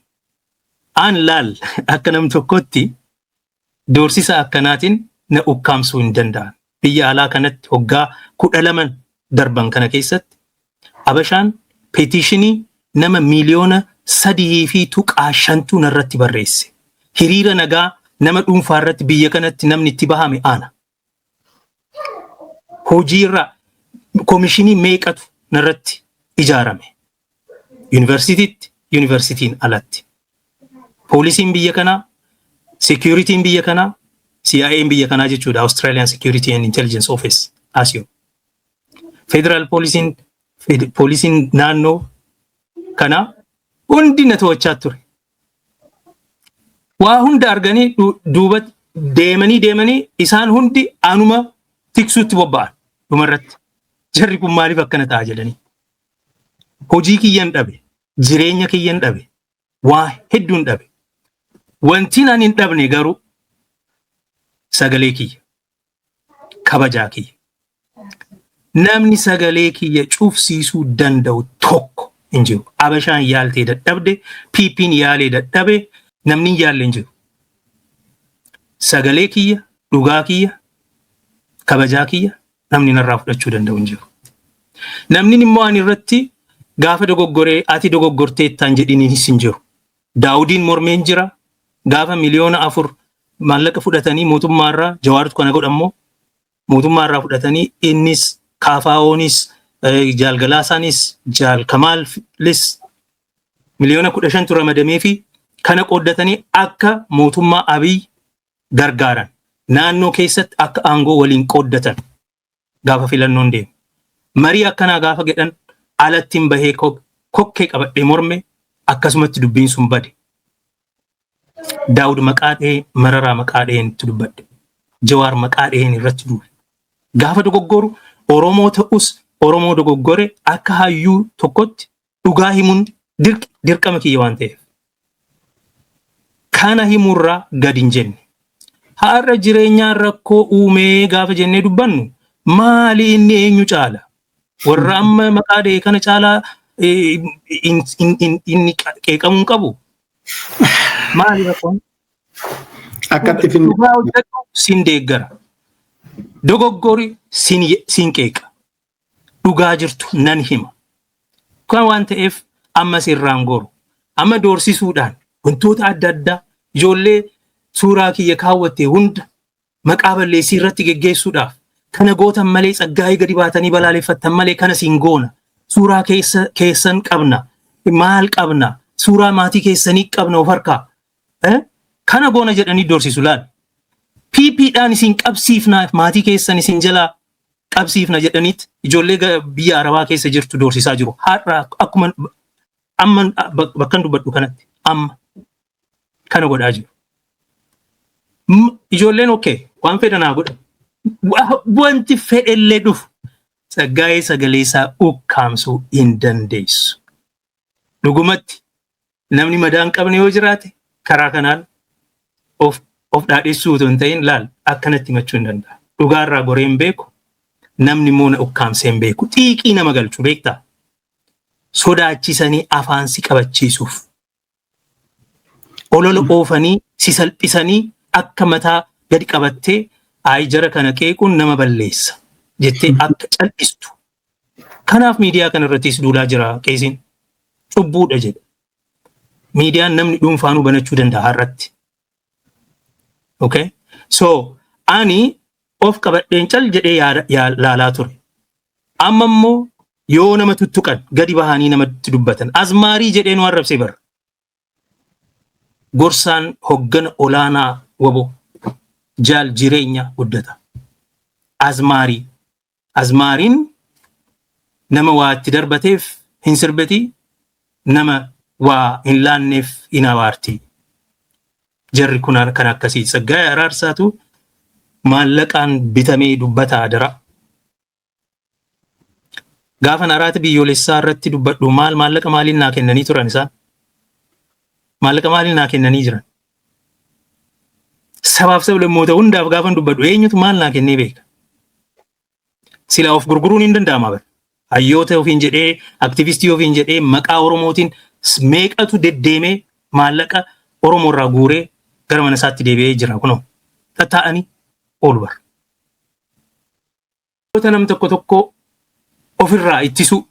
An laal, akka nam tokkotti doorsisa akkanaatiin na ukkaamsuu hin danda'an. Biyya alaa kanatti waggaa 12 darban kana keessatti Abashaan petition nama 3.5 miiliyoonatu narratti barreesse. Hiriira nagaa nama dhuunfaa irratti biyya kanatti namni itti bahame ana. Hojiirra komishinii meeqatu narratti ijaarame? Yuunivarsiitiitti, yuunivarsiitiin alatti. Poolisiin biyya kanaa, security biyya kanaa, CIA'n biyya kanaa jechuudha, Australian Security and Intelligence Office, ASIO. Federal poolisiin, poolisiin naannoo kanaa hundi na to'achaa ture. Waa hunda arganii duuba deemanii deemanii isaan hundi anuma tiksuutti bobba'an dhumarratti. Jarri kun maaliif akkana ta'a jedhanii. Hojii kiyyan dhabe, jireenya kiyyan dhabe, waa hedduun dhabe. Wanti ani hin dhabne garuu sagalee kiyya, kabajaa kiyya. Namni sagalee kiyya cufsiisuu danda'u tokko hin jiru. Abashaan yaaltee dadhabde, PP'n yaalee dadhabe, namni hin yaalle hin jiru. Sagalee kiyya, dhugaa kiyya, kabajaa kiyya namni narraa fudhachuu danda'u hin jiru. Namni immoo ani irratti gaafa dogoggoree ati dogoggorteettaan jedhiniinis hin jiru. Daawudiin mormeen jira. Gaafa 4 miliyoona maallaqa fudhatanii mootummaarraa, Jawaartu kana godhammoo, mootummaarraa fudhatanii, innis Kaafaa'oonis Jaal Galaasaanis Jaal Kamaalis 15 miliyoonatu ramadamee fi kana qooddatanii akka mootummaa Abiy gargaaran, naannoo keessatti akka aangoo waliin qooddatan gaafa filannoon deemu. Marii akkanaa gaafa jedhan alattiin bahee kokkee qabadhee morme, akkasumatti dubbiin sun bade. Daawud maqaa dhahee, Mararaa maqaa dhaheen itti dubbadhe. Jawaar maqaa dhaheen irratti duule. Gaafa dogoggoru Oromoo ta'us, Oromoo dogoggore akka hayyuu tokkotti dhugaa himuun dirqama kiyya waan ta'eef. Kana himurraa gad hin jenne. Har'a jireenyaan rakkoo uumee gaafa jennee dubbannu, maali inni eenyu caala? Warra amma maqaa dha'e kana caalaa inni qeeqamuu hin qabu. Maali rakkoon? Akkatti finne. Dhugaa hojjedhu, sin deeggara. Dogoggori, sin qeeqa. Dhugaa jirtu nan hima. Kan waan ta'eef ammas irraan goru. Amma doorsisuudhaan wantoota adda addaa ijoollee suuraa kiyya kaawwatte hunda maqaa balleessii irratti geggeessuudhaaf, kana gootan malee, Tsaggaayee gadi baatanii balaaleffattan malee kana siin goona. Suuraa keessan qabna. Maal qabna? Suuraa maatii keessanii qabna of harkaa. Kana goona jedhanii doorsisu laal. PPdhaan isin qabsiifna, maatii keessan isin jalaa qabsiifna jedhaniit ijoollee biyya Arabaa keessa jirtu doorsisaa jiru. Har'a akkuma amma bakkan dubbadhu kanatti amma kana godhaa jiru. Ijoolleen okay, waan fedhan haa godhan. Wanti fedhellee dhufu, Tsaggaayee sagalee isaa ukkaamsuu hin dandeessu. Dhugumatti namni madaa hin qabne yoo jiraate karaa kanaan of dhaadhessuu otoo hin ta'in laal akkanatti himachuu hin danda'a. Dhugaarraa goree hin beeku. Namni immoo na ukkaamsee hin beeku. Xiiqii nama galchu beektaa? Sodaachisanii afaan si qabachiisuuf. Olola oofanii si salphisanii akka mataa gadi qabattee ayi jara kana qeequun nama balleessa jettee akka cal'istu. Kanaaf miidiyaa kana irrattis duulaa jira qeesiin. Cubbuudha jedha. Miidiyaan namni dhuunfaanuu banachuu danda'a har'atti. Okay? So ani of qabadheen cal jedhee laalaa ture. Amma immoo yoo nama tuttuqan gadi bahanii namatti dubbatan. Azmaarii jedhee nu arrabsee bara. Gorsaan hoggana olaanaa WBO Jaal Jireenya Guddata. Azmaarii. Azmaariin nama waa itti darbateef hin sirbeti, nama waa hin laanneef hin abaarti. Jarri kun kan akkasii Tsaggaayee Araarsaatu maallaqaan bitamee dubbata adara. Gaafan araata biyyoolessaa irratti dubbadhu maal maallaqa maaliin naa kennanii turan isaan? Maallaqa maaliin naa kennanii jiran? Sabaaf sablammoota hundaaf gaafan dubbadhu eenyutu maal naa kennee beeka? Silaa of gurguruun hin danda'ama bara. Hayyoota ofiin jedhee, aktivistii ofiin jedhee, maqaa Oromootiin meeqatu deddeemee maallaqa Oromoo irraa guuree gara mana isaatti deebi'ee jira kunoo. Tattaa'anii oolu bara. Nam tokko tokko ofirraa ittisuu,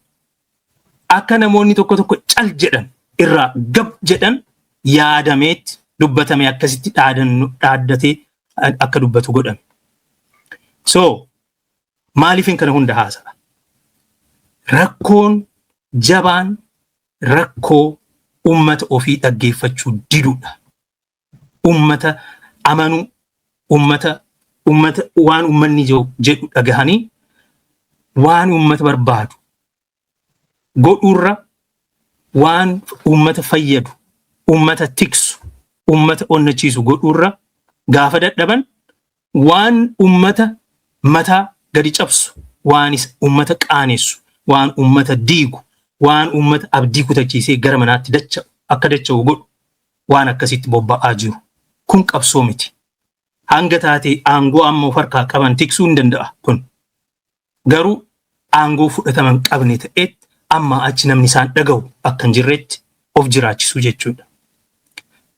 akka namoonni tokko tokko cal jedhan irraa gab jedhan yaadameetti dubbatame, akkasitti dhaaddatee akka dubbatu godhame. So maaliifin kana hunda haasa'a? Rakkoon jabaan rakkoo ummata ofii dhaggeeffachuu diduudha. Ummata amanuu, ummata waan ummanni jedhu dhagahanii waan ummata barbaadu godhuurra, waan ummata fayyadu, ummata tiksu, ummata onnachiisu godhuurra gaafa dadhaban, waan ummata mataa gadi cabsu, waan ummata qaanessu, waan ummata diigu, waan ummata abdii kutachiisee gara manaatti dacha'u akka dacha'u godhu waan akkasitti bobba'aa jiru. Kun qabsoo miti. Hanga taate aangoo amma of harkaa qaban tiksuu hin danda'a kun. Garuu aangoo fudhatama hin qabne ta'etti amma achi namni isaan dhaga'u akka hin jirretti of jiraachisuu jechuudha.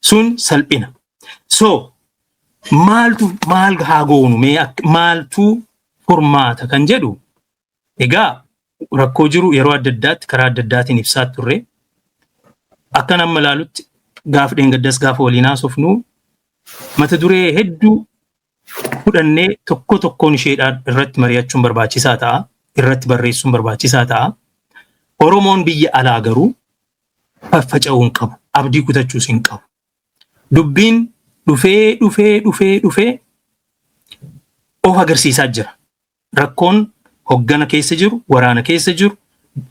Sun salphina. So maaltu maal haa goonu, mee maaltu furmaata kan jedhu, egaa rakkoo jiru yeroo adda addaatti karaa adda addaatiin ibsaa turre. Akka amma ilaalutti gaafa dheengaddas gaafa waliin haasofnu mata duree hedduu fudhannee tokko tokkoon isheedhaan irratti mari'achuun barbaachisaa ta'a. Irratti barreessuun barbaachisaa ta'a. Oromoon biyya alaa garuu faffaca'uu hin qabu. Abdii kutachuus hin qabu. Dubbiin dhufee dhufee dhufee dhufee of agarsiisaa jira. Rakkoon hoggana keessa jiru, waraana keessa jiru,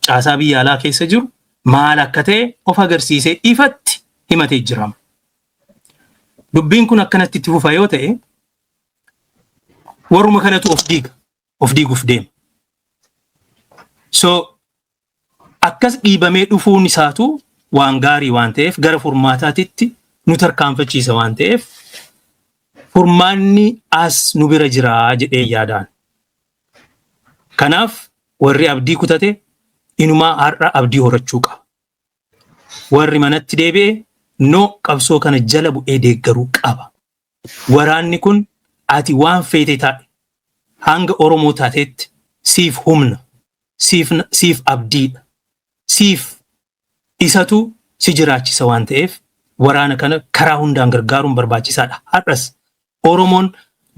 caasaa biyya alaa keessa jiru maal akka ta'e of agarsiisee ifatti himatee jira. Dubbiin kun akkanatti itti fufa yoo ta'e warruma kanatu of diiga, of diiguuf deema. So akkas dhiibamee dhufuun isaatu waan gaarii waan ta'eef, gara furmaataatitti nu tarkaanfachiisa waan ta'eef, furmaanni as nu bira jira jedhee yaadaan. Kanaaf warri abdii kutate inumaa har'a abdii horachuu qaba. Warri manatti deebi'e no qabsoo kana jala bu'ee deeggaruu qaba. Waraanni kun ati waan feete taa'e hanga Oromoo taateetti siif humna. Siif abdiidha. Siif isatu si jiraachisa waan ta'eef, waraana kana karaa hundaan gargaaruun barbaachisaadha. Har'as Oromoon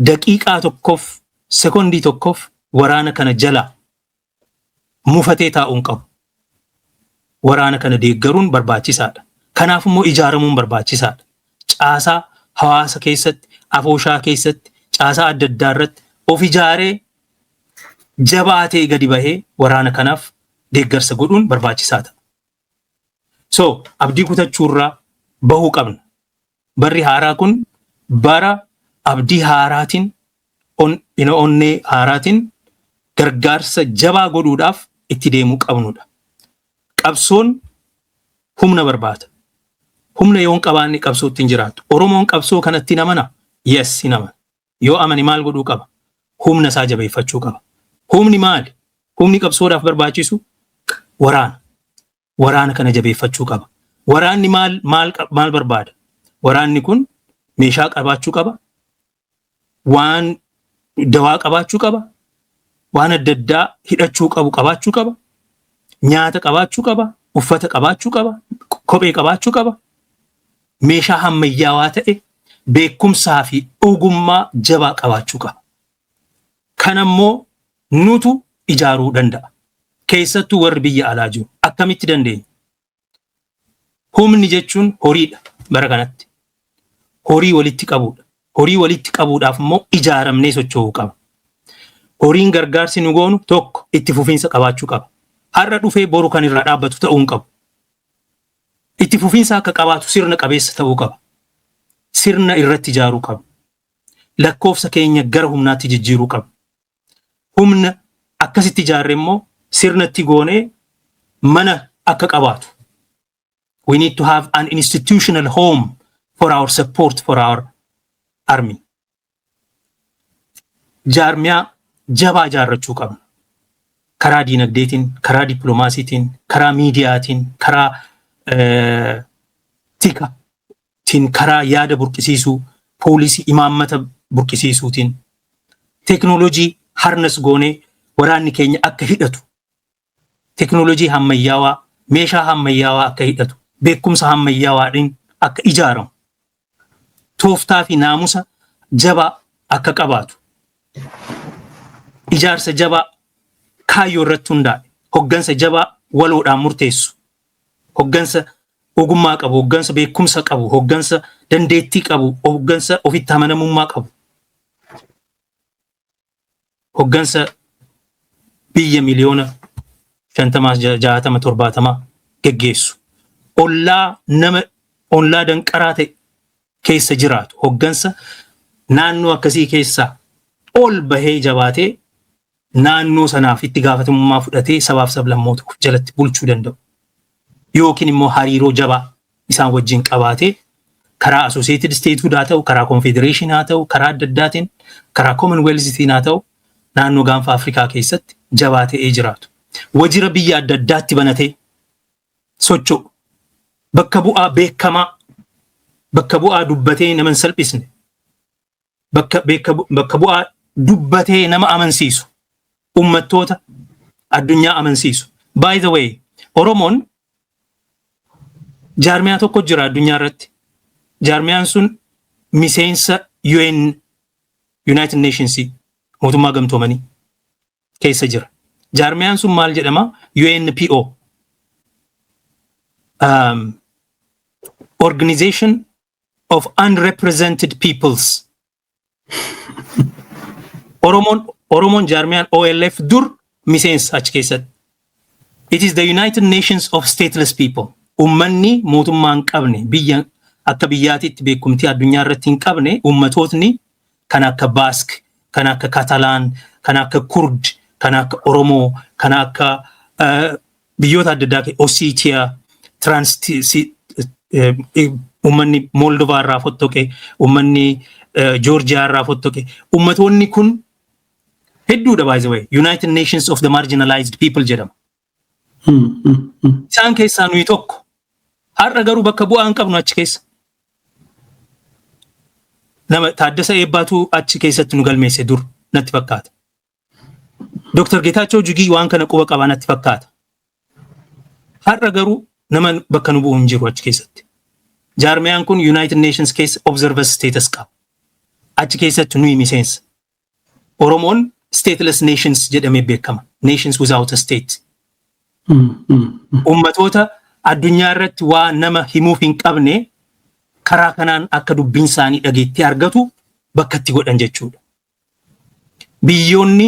daqiiqaa tokkoof, sekondii tokkoof waraana kana jala mufatee taa'uu hin qabu. Waraana kana deeggaruun barbaachisaadha. Kanaaf immoo ijaaramuun barbaachisaadha. Caasaa hawaasa keessatti, afooshaa keessatti, caasaa adda addaa irratti of ijaaree jabaatee gadi bahee waraana kanaaf deeggarsa godhuun barbaachisaa ta'a. So abdii kutachuurraa bahuu qabna. Barri haaraa kun bara abdii haaraatiin, onnee haaraatiin gargaarsa jabaa godhuudhaaf itti deemuu qabnudha. Qabsoon humna barbaada. Humna yoo hin qabaanne qabsootti hin jiraattu. Oromoon qabsoo kanatti hin amana? Yes, hin amana. Yoo amane maal godhuu qaba? Humna isaa jabeeffachuu qaba. Humni maali? Humni qabsoodhaaf barbaachisu waraana. Waraana kana jabeeffachuu qaba. Waraanni maal maal maal barbaada? Waraanni kun meeshaa qabaachuu qaba. Waan dawaa qabaachuu qaba. Waan adda addaa hidhachuu qabu qabaachuu qaba. Nyaata qabaachuu qaba. Uffata qabaachuu qaba. Kophee qabaachuu qaba. Meeshaa ammayyaawaa ta'e, beekumsaa fi ogummaa jabaa qabaachuu qaba. Kanammoo nutu ijaaruu danda'a. Keessattuu warri biyya alaa jiru. Akkamitti dandeenya? Humni jechuun horiidha bara kanatti. Horii walitti qabuudha. Horii walitti qabuudhaaf immoo ijaaramnee socho'uu qaba. Horiin gargaarsi nu goonu tokko itti fufiinsa qabaachuu qaba. Har'a dhufee boru kan irraa dhaabbatu ta'uu hin qabu. Itti fufiinsa akka qabaatu sirna qabeessa ta'uu qaba. Sirna irratti ijaaruu qaba. Lakkoofsa keenya gara humnaatti jijjiiruu qaba. Humna akkasitti ijaarre immoo sirnatti goonee mana akka qabaatu. We need to have an institutional home for our support for our army. Jaarmiyaa jabaa ijaarrachuu qabna. Karaa diinagdeetiin, karaa dippiloomaasiitiin, karaa miidiyaatiin, karaa tikaatiin, karaa yaada burqisiisuu, poolisii imaammata burqisiisuutiin, teeknooloojii harness goonee waraanni keenya akka hidhatu, teeknooloojii ammayyaawaa, meeshaa ammayyaawaa akka hidhatu, beekumsa ammayyaawaadhaan akka ijaaramu, tooftaa fi naamusa jabaa akka qabaatu, ijaarsa jabaa kaayyoo irratti hundaa'e, hoggansa jabaa waloodhaan murteessu, hoggansa ogummaa qabu, hoggansa beekumsa qabu, hoggansa dandeettii qabu, hoggansa ofitti amanamummaa qabu, hoggansa biyya miliyoona 50, 60, 70 geggeessu. Ollaa nama ollaa danqaraa ta'e keessa jiraatu, hoggansa naannoo akkasii keessaa ol bahee jabaatee naannoo sanaaf itti gaafatamummaa fudhatee sabaaf sablammoota of jalatti bulchuu danda'u. Yookiin immoo hariiroo jabaa isaan wajjin qabaatee karaa Associated States haa ta'u, karaa Confederation haa ta'u, karaa adda addaatiin, karaa Commonwealth haa ta'u, naannoo Gaanfa Afrikaa keessatti jabaa ta'ee jiraatu. Wajjira biyya adda addaatti banatee socho'u. Bakka bu'aa beekamaa, bakka bu'aa dubbatee nama hin salphisne, bakka bu'aa dubbatee nama amansiisu, ummattoota addunyaa amansiisu. By the way, Oromoon jaarmiyaa tokko jira addunyaa irratti. Jaarmiyaan sun miseensa UN, United Nations, mootummaa gamtoomanii keessa jira. Jaarmiyaan sun maal jedhama? UNPO. Organization of Unrepresented Peoples. Oromoon jaarmiyaan OLF dur miseensa achi keessatti. It is the United Nations of Stateless People. Ummanni mootummaa hin qabne, biyya akka biyyaatitti beekumtii addunyaa irratti hin qabne, ummatootni kan akka Bask, kan akka Katalaan, kan akka Kurd, kan akka Oromoo, kan akka biyyoota adda addaa, Ossiitiyaa, Trans, ummanni Moldovaa irraa fottoqe, ummanni Joorjiyaa irraa fottoqe, ummatoonni kun hedduudha, by the way. United Nations of the Marginalized People jedhama. Isaan keessaa nuyi tokko. Har'a garuu bakka bu'aa hin qabnu achi keessa. Nama Taaddasa Eebbaatu achi keessatti nu galmeesse dur natti fakkaata. Dr. Geetaachoo Jigii waan kana quba qabaa natti fakkaata. Har'a garuu nama bakka nu bu'u hin jiru achi keessatti. Jaarmiyaan kun United Nations keessa observer status qaba. Achi keessatti nuyi miseensa. Oromoon stateless nations jedhamee beekama. Nations without a state. Ummatoota addunyaa irratti waa nama himuuf hin qabne karaa kanaan akka dubbiin isaanii dhageettii argatu bakka itti godhan jechuudha. Biyyoonni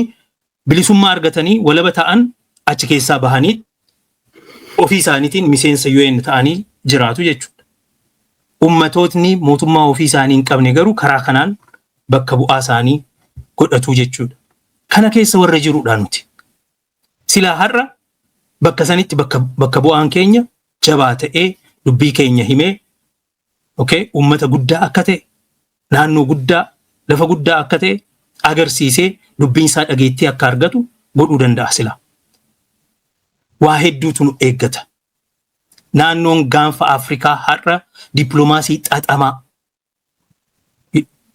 bilisummaa argatanii walaba ta'an achi keessaa bahanii ofii isaaniitiin miseensa UN ta'anii jiraatu jechuudha. Ummatootni mootummaa ofii isaanii hin qabne garuu karaa kanaan bakka bu'aa isaanii godhatu jechuudha. Kana keessa warra jirudha nuti. Silaa har'a bakka sanitti bakka bu'aan keenya jabaa ta'ee dubbii keenya himee, okay, ummata guddaa akka ta'e, naannoo guddaa, lafa guddaa akka ta'e agarsiisee dubbiin isaa dhageettii akka argatu godhuu danda'a silaa. Waa hedduutu nu eeggata. Naannoon Gaanfa Afrikaa har'a dippiloomaasii xaxamaa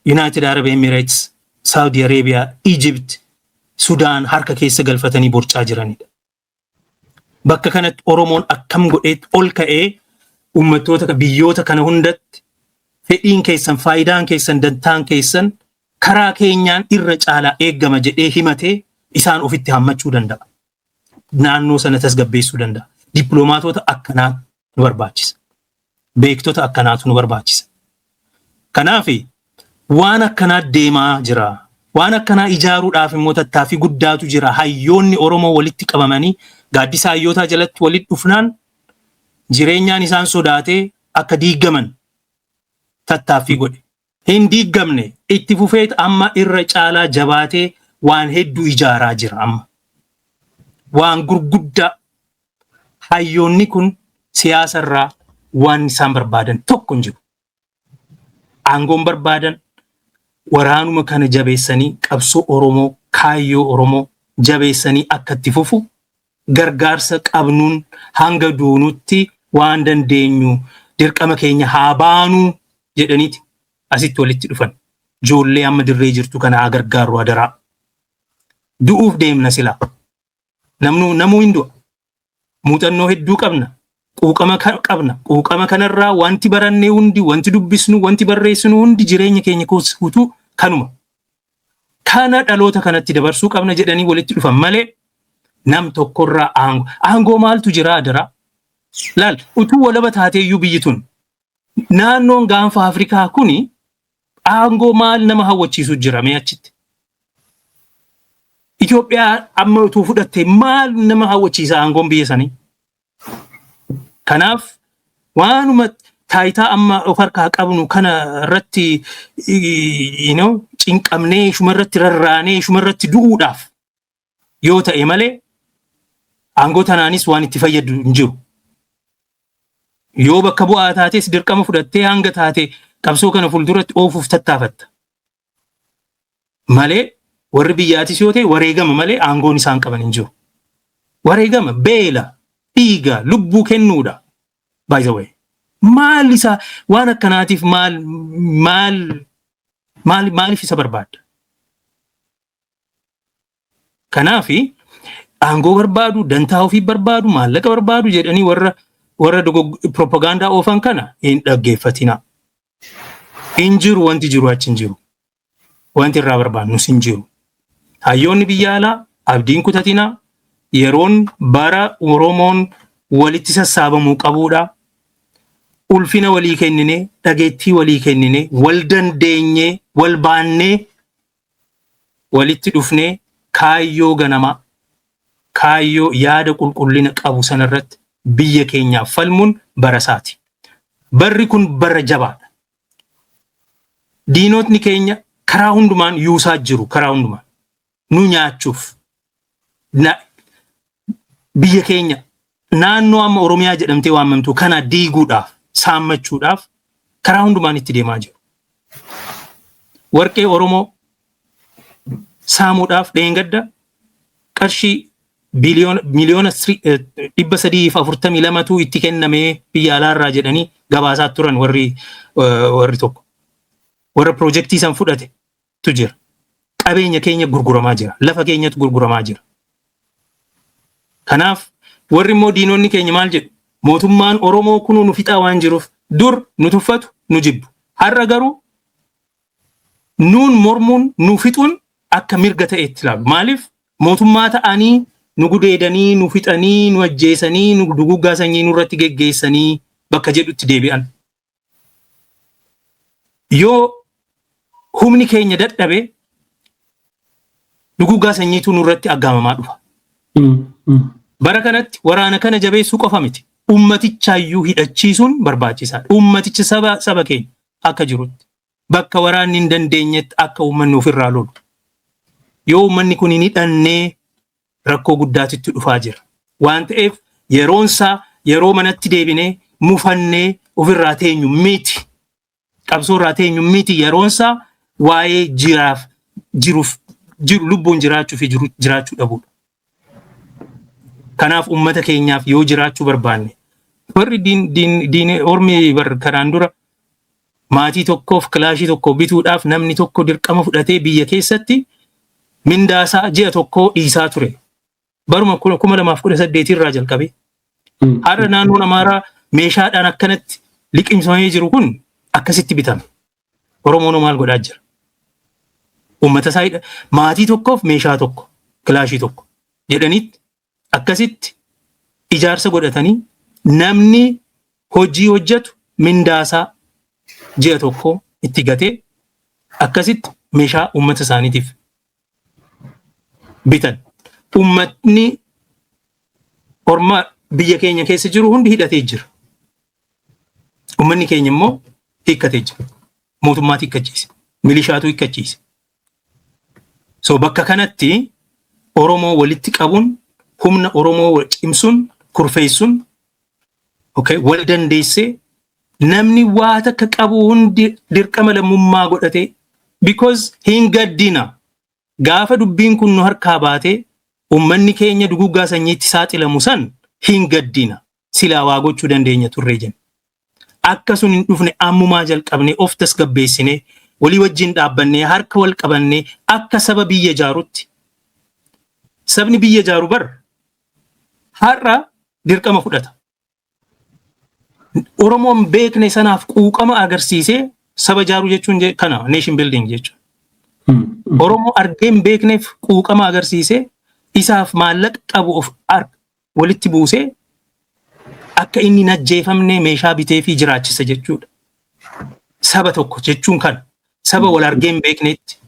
United Arab Emirates, Saudi Arabia, Egypt, Sudaan harka keessa galfatanii borcaa jiranidha. Bakka kanatti Oromoon akkam godheetti ol ka'ee uummattoota biyyoota kana hundatti fedhiin keessan, faayidaan keessan, dantaan keessan karaa keenyaan irra caalaa eeggama jedhee himatee isaan ofitti hammachuu danda'a. Naannoo sana tasgabbeessuu danda'a. Dippiloomaatota akkanaa nu barbaachisa. Beektota akkanaatu nu barbaachisa. Kanaaf waan akkanaa deemaa jira. Waan akkanaa ijaaruudhaaf immoo tattaaffii guddaatu jira. Hayyoonni Oromoo walitti qabamanii gaaddisa hayyootaa jalatti walitti dhufnaan jireenyaan isaan sodaatee akka diigaman tattaaffii godhe. Hin diigamne, itti fufeet amma irra caalaa jabaatee waan hedduu ijaaraa jira amma. Waan gurguddaa hayyoonni kun siyaasarraa waan isaan barbaadan tokko hin jiru. Aangoon barbaadan waraanuma kana jabeessanii qabsoo Oromoo, kaayyoo Oromoo jabeessanii akka itti fufu gargaarsa qabnuun hanga duunutti waan dandeenyu dirqama keenya haa baanuu jedhaniiti asitti walitti dhufan. Ijoollee amma dirree jirtu kana haa gargaarru adaraa. Du'uuf deemna silaa. Namnu namuu hin du'a. Muuxannoo hedduu qabna. Quuqama qabna. Quuqama kanarraa wanti barannee hundi, wanti dubbisnu, wanti barreessinu hundi jireenya keenya guutuu kanuma. Kana dhaloota kanatti dabarsuu qabna jedhanii walitti dhufan malee nam tokkorraa aangoo. Aangoo maaltu jira adaraa? Laal, utuu walaba taateeyyuu biyyi tun, naannoon Gaanfa Afrikaa kuni aangoo maal nama hawwachiisu jira mee achitti? Itoophiyaa amma utuu fudhatte maal nama hawwachiisa aangoon biyya sanii? Kanaaf waanuma taayitaa amma of harkaa qabnu kana irratti cinqamnee, ishuma irratti rarraanee, ishuma irratti du'uudhaaf yoo ta'e malee aangoo tanaanis waan itti fayyadu hin jiru. Yoo bakka bu'aa taates dirqama fudhattee hanga taate qabsoo kana fuulduratti oofuuf tattaafatta. Malee warri biyyaatis yoo ta'e wareegama malee aangoon isaan qaban hin jiru. Wareegama, beela, dhiiga, lubbuu kennuudha. By the way. Maal isa waan akkanaatiif maal maal maal maaliif isa barbaadda? Kanaafi aangoo barbaadu, dantaa ofii barbaadu, maallaqa barbaadu jedhanii warra propagaandaa oofan kana hin dhaggeeffatina. Hin jiru, wanti jiru achi hin jiru. Wanti irraa barbaadnus hin jiru. Hayyoonni biyya alaa abdiin kutatina. Yeroon bara Oromoon walitti sassaabamuu qabuudha. Ulfina walii kennine, dhageettii walii kennine, wal dandeenyee, wal baannee, walitti dhufnee kaayyoo ganamaa, kaayyoo yaada qulqullina qabu sanarratti biyya keenyaaf falmuun bara isaati. Barri kun bara jabaadha. Diinotni keenya karaa hundumaan yuusaa jiru, karaa hundumaan. Nu nyaachuuf. Biyya keenya naannoo amma Oromiyaa jedhamtee waamamtu kana diiguudhaaf, saammachuudhaaf karaa hundumaan itti deemaa jiru. Warqee Oromoo saamuudhaaf dheengadda qarshii biliyoona 342tu itti kennamee biyya alaarraa jedhanii gabaasaa turan warri tokko. Warra piroojeektii san fudhate tu jira. Qabeenya keenya gurguramaa jira. Lafa keenyatu gurguramaa jira. Kanaaf warri immoo diinonni keenya maal jedhu? Mootummaan Oromoo kunuu nu fixaa waan jiruuf dur nu tuffatu, nu jibbu. Har'a garuu nuun mormuun, nu fixuun akka mirga ta'etti ilaalu. Maaliif? Mootummaa ta'anii nu gudeedanii, nu fixanii, nu ajjeesanii, nu duguggaa sanyii nurratti geggeessanii bakka jedhutti deebi'an. Yoo humni keenya dadhabe, duguggaa sanyiitu nurratti aggaamamaa dhufa. Bara kanatti waraana kana jabeessuu qofa miti. Ummatichaayyuu hidhachiisuun barbaachisaadha. Ummatichi saba keenya akka jirutti, bakka waraanni hin dandeenyetti akka uummanni ofirraa lolu. Yoo uummanni kun hin hidhannee, rakkoo guddaatitti dhufaa jira. Waan ta'eef yeroonsaa yeroo manatti deebinee mufannee ofirraa teenyu miti. Qabsoo irraa teenyu miti. Yeroonsaa waa'ee jiraaf jiruuf jiru, lubbuun jiraachuu fi jiraachuu dhabuudha. Kanaaf uummata keenyaaf yoo jiraachuu barbaanne, warri diin ormi bar kanaan dura maatii tokkoof kilaashii tokko bituudhaaf namni tokko dirqama fudhatee biyya keessatti mindaasaa ji'a tokkoo dhiisaa ture. Baruma 2018 irraa jalqabee. Har'a naannoon Amaaraa meeshaadhaan akkanatti liqimsamee jiru kun akkasitti bitame. Oromoon maal godhaa jira? Uummata isaa maatii tokkoof meeshaa tokko, kilaashii tokko jedhanitti akkasitti ijaarsa godhatanii, namni hojii hojjetu mindaasaa ji'a tokko itti gatee akkasitti meeshaa uummata isaaniitiif bitan. Uummatni ormaa biyya keenya keessa jiru hundi hidhatee jira. Uummanni keenya immoo hiikkatee jira. Mootummaatu hiikkachiise. Milishaatu hiikkachiise. So bakka kanatti Oromoo walitti qabuun, humna Oromoo cimsuun, kurfeessuun, okay, wal dandeessee namni waa takka qabu hundi dirqama lammummaa godhate, because hin gaddina. Gaafa dubbiin kun nu harkaa baatee uummanni keenya duguggaa sanyiitti saaxilamu san hin gaddina. Silaa waa gochuu dandeenya turree jenna. Akka sun hin dhufne ammumaa jalqabnee of tasgabbeessinee, walii wajjin dhaabbannee, harka wal qabannee, akka saba biyya ijaarutti. Sabni biyya ijaaru bar har'a dirqama fudhata. Oromoon beekne sanaaf quuqama agarsiisee saba ijaaruu jechuun kana nation building jechuudha. Oromoo argee hin beekneef quuqama agarsiisee, isaaf maallaqa qabu of walitti buusee, akka inni hin ajjeefamne meeshaa bitee fi jiraachisa jechuudha. Saba tokko jechuun kana. Saba wal argee hin beeknetti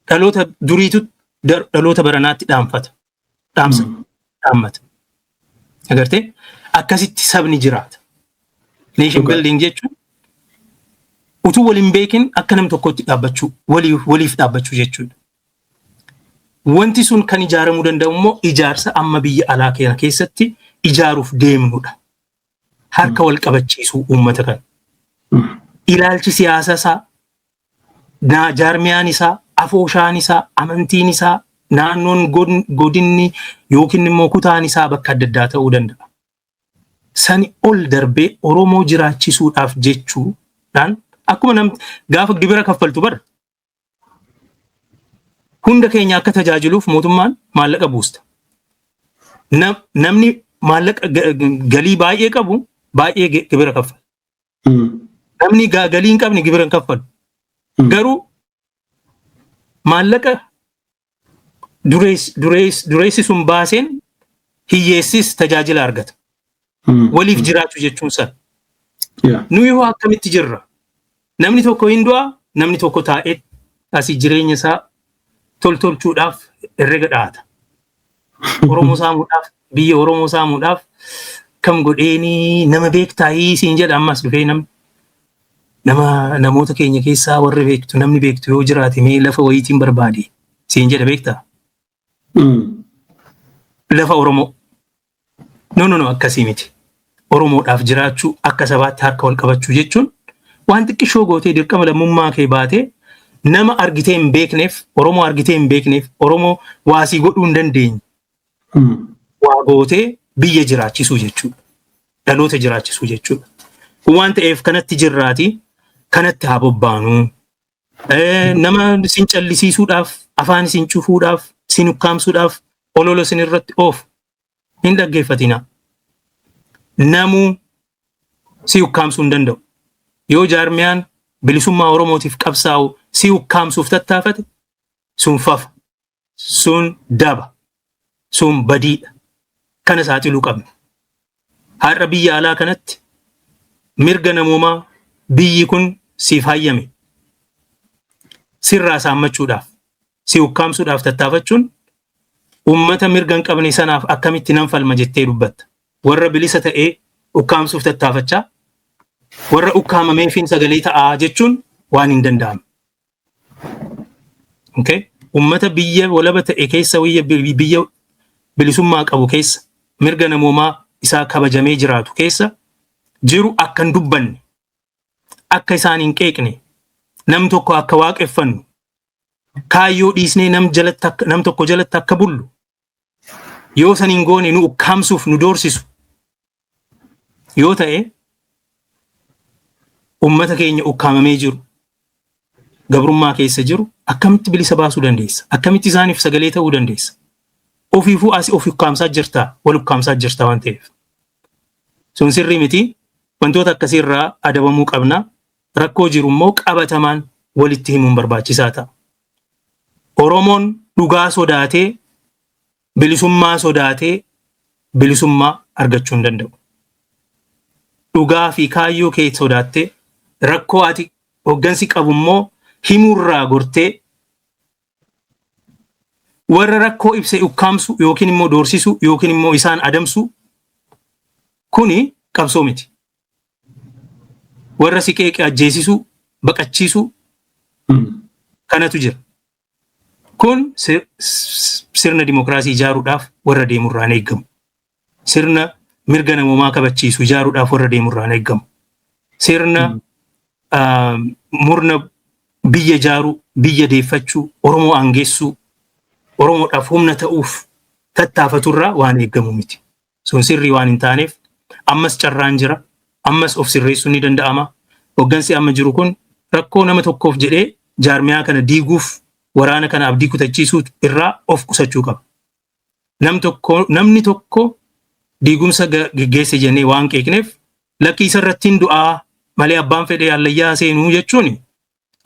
dhaloota duriitu dhaloota baranaatti dhaamfata. Dhaamsa dhaammata. Agartee, akkasitti sabni jiraata. Nation building jechuun utuu wal hin beekin akka nam tokkotti dhaabbachuu, waliif dhaabbachuu jechuudha. Wanti sun kan ijaaramuu danda'u immoo ijaarsa amma biyya alaa kana keessatti ijaaruuf deemnudha. Harka wal qabachiisuu uummata kana. Ilaalchi siyaasa isaa, jaarmiyaan isaa, afooshaan isaa, amantiin isaa, naannoon godinni yookiin immoo kutaan isaa bakka adda addaa ta'uu danda'a. Sani ol darbee Oromoo jiraachisuudhaaf jechuudhaan, akkuma nam gaafa gibira kaffaltu bara hunda keenya akka tajaajiluuf mootummaan maallaqa buusta. Namni maallaqa galii baay'ee qabu baay'ee gibira kaffala. Namni galii hin qabne gibira hin kaffalu. Garuu maallaqa dureessi sun baaseen hiyyeessis tajaajila argata. Waliif jiraachuu jechuun sana. Nuyi hoo akkamitti jirra? Namni tokko hin du'a, namni tokko taa'ee asii jireenya isaa toltolchuudhaaf herrega dhahata. Oromoo saamuudhaaf, biyya Oromoo saamuudhaaf kam godheenii nama beektaayii siin jedha. Ammas dhufee namni nama namoota keenya keessaa warri beektu, namni beektu yoo jiraate, mee lafa wayiitiin barbaade siin jedha, beektaa? Lafa Oromoo. No, no, no, akkasii miti. Oromoodhaaf jiraachuu, akka sabaatti harka wal qabachuu jechuun waan xiqqishoo gootee, dirqama lammummaa kee baatee, nama argitee hin beekneef, Oromoo argitee hin beekneef, Oromoo waasii godhuu hin dandeenye waa gootee biyya jiraachisuu jechuudha. Dhaloota jiraachisuu jechuudha. Kun waan ta'eef kanatti jirraati, kanatti haa bobbaanuu. Nama isin callisiisuudhaaf, afaan isin cufuudhaaf, isin ukkaamsuudhaaf olola isin irratti oofu. Hin dhaggeeffatinaa. Namuu si ukkaamsuu hin danda'u. Yoo jaarmiyaan bilisummaa Oromootiif qabsaa'u si ukkaamsuuf tattaafate, sun fafa, sun daba, sun badiidha. Kana saaxiluu qabna. Har'a biyya alaa kanatti mirga namoomaa biyyi kun siif hayyame sirraa saammachuudhaaf, si ukkaamsuudhaaf tattaafachuun, ummata mirga hin qabne sanaaf akkamitti nan falma jettee dubbatta? Warra bilisa ta'ee ukkaamsuuf tattaafachaa, warra ukkaamameefin sagalee ta'aa jechuun waan hin danda'amne. Okay? Ummata biyya walaba ta'e keessa, biyya bilisummaa qabu keessa, mirga namoomaa isaa kabajamee jiraatu keessa jiru akka hin dubbanne, akka isaan hin qeeqne, nam tokko akka waaqeffannu, kaayyoo dhiisnee nam jalatti akka, nam tokko jalatti akka bullu, yoo san hin goone nu ukkaamsuuf nu doorsisu yoo ta'e, ummata keenya ukkaamamee jiru, gabrummaa keessa jiru akkamitti bilisa baasuu dandeessa? Akkamitti isaaniif sagalee ta'uu dandeessa? Ofiifuu asii of ukkaamsaa jirta, wal ukkaamsaa jirta waan ta'eef. Sun sirrii miti. Wantoota akkasiirraa adabamuu qabna. Rakkoo jiru immoo qabatamaan walitti himuun barbaachisaa ta'a. Oromoon dhugaa sodaatee, bilisummaa sodaatee bilisummaa argachuu hin danda'u. Dhugaa fi kaayyoo kee sodaattee, rakkoo ati hoggansi qabu immoo himuurraa gortee, warra rakkoo ibse ukkaamsu yookiin immoo doorsisu yookiin immoo isaan adamsu, kuni qabsoo miti. Warra si qeeqe ajjeesisuu, baqachiisuu kanatu jira. Kun sirna dimokiraasii ijaaruudhaaf warra deemurraan eeggamu. Sirna mirga namoomaa kabachiisu ijaaruudhaaf warra deemurraan eeggamu. Sirna murna biyya ijaaruu, biyya deeffachuu, Oromoo aangeessuu, Oromoodhaaf humna ta'uuf tattaafaturraa waan eeggamu miti. Sun sirrii waan hin taaneef, ammas carraan jira. Ammas of sirreessuun ni danda'ama. Hoggansi amma jiru kun rakkoo nama tokkoof jedhee jaarmiyaa kana diiguuf, waraana kana abdii kutachiisuu irraa of qusachuu qaba. Namni tokko diigumsa geggeesse jennee waan qeeqneef, lakkii isa irratti hin du'aa malee abbaan fedhee hallayyaa seenuu jechuun,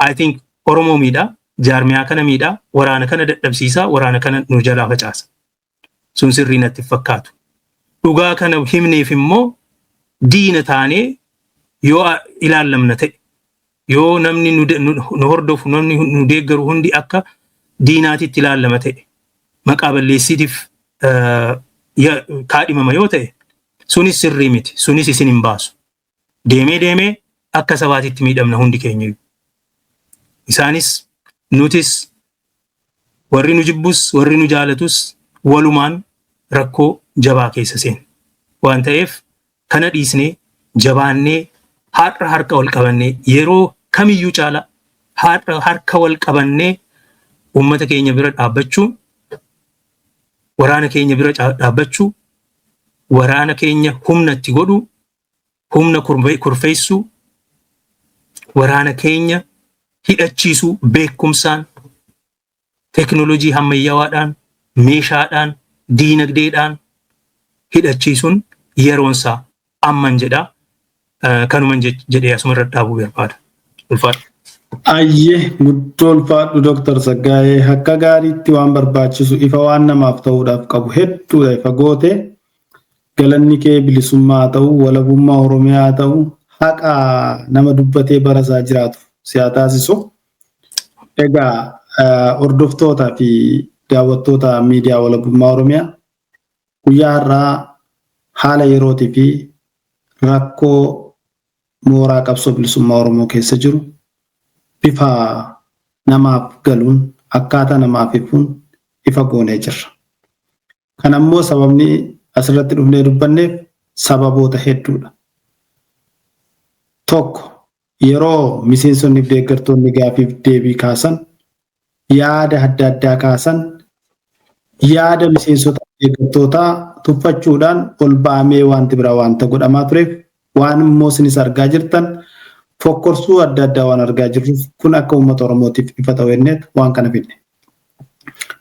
I think, Oromoo miidhaa, jaarmiyaa kana miidhaa, waraana kana dadhabsiisaa, waraana kana nu jalaa facaasa. Sun sirrii natti fakkaatu. Dhugaa kana himneef immoo diina taanee yoo ilaallamna ta'e, yoo namni nu hordofu, namni nu deeggaru hundi akka diinaatitti ilaallama ta'e, maqaa balleessiitiif kaadhimama yoo ta'e, sunis sirrii miti. Sunis isin hin baasu. Deemee deemee akka sabaatitti miidhamna hundi keenya. Isaanis, nutis, warri nu jibbus, warri nu jaalatus walumaan rakkoo jabaa keessa seena. Waan ta'eef kana dhiisnee, jabaannee, har'a harka wal qabannee, yeroo kamiyyuu caala har'a harka wal qabannee uummata keenya bira dhaabbachuu, waraana keenya bira dhaabbachuu, waraana keenya humna itti godhuu, humna kurfeessuu, waraana keenya hidhachiisuu, beekumsaan, teekinooloojii ammayyawaadhaan, meeshaadhaan, diinagdeedhaan hidhachiisuun yeroonsaa amman jedhaa. Kanuman jedhee asumarra dhaabuu barbaada. Ulfaadhu. Ayyee, guddoo ulfaadhu, Dooktar Tsaggaayee. Akka gaariitti waan barbaachisu, ifa waan namaaf ta'uudhaaf qabu hedduudha ifa goote. Galanni kee bilisummaa haa ta'u, walabummaa Oromiyaa haa ta'u, haqa nama dubbatee barasaa jiraatu si haa taasisu. Egaa hordoftootaa fi daawwattoota miidiyaa walabummaa Oromiyaa, guyyaa har'aa haala yerootii fi rakkoo mooraa qabsoo bilisummaa Oromoo keessa jiru bifa namaaf galuun, akkaataa namaaf ifuun ifa goonee jirra. Kan ammoo sababni asirratti dhufnee dubbanneef sababoota hedduudha. Tokko, yeroo miseensonni fi deeggartoonni gaafiif deebii kaasan, yaada adda addaa kaasan, yaada miseensota deeggartootaa tuffachuudhaan ol ba'amee wanti biraa wanta godhamaa tureef, waan immoo isinis argaa jirtan fokkorsuu adda addaa waan argaa jirruuf, kun akka uummata Oromootiif ifa ta'u jenneet waan kana fidne.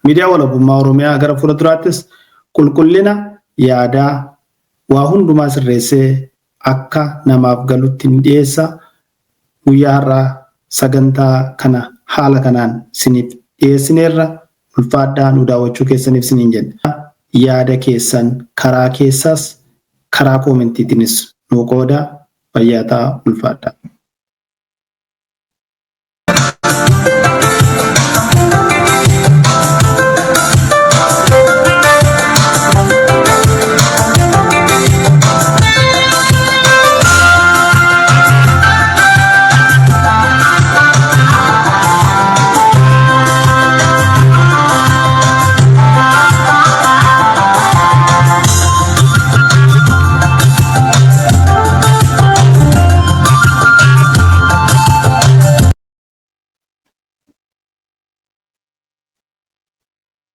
Miidiyaa walabummaa Oromiyaa gara fuula duraattis qulqullina yaadaa waa hundumaa sirreessee akka namaaf galutti ni dhiyeessa. Guyyaa har'aa sagantaa kana haala kanaan siniif dhiyeessineerra. Ulfaadhaa, nu daawwachuu keessaniif siniin jenna. Yaada keessan karaa keessaas karaa koomentiitiinis nu qooda. Fayyaa ta'aa, ulfaadhaa.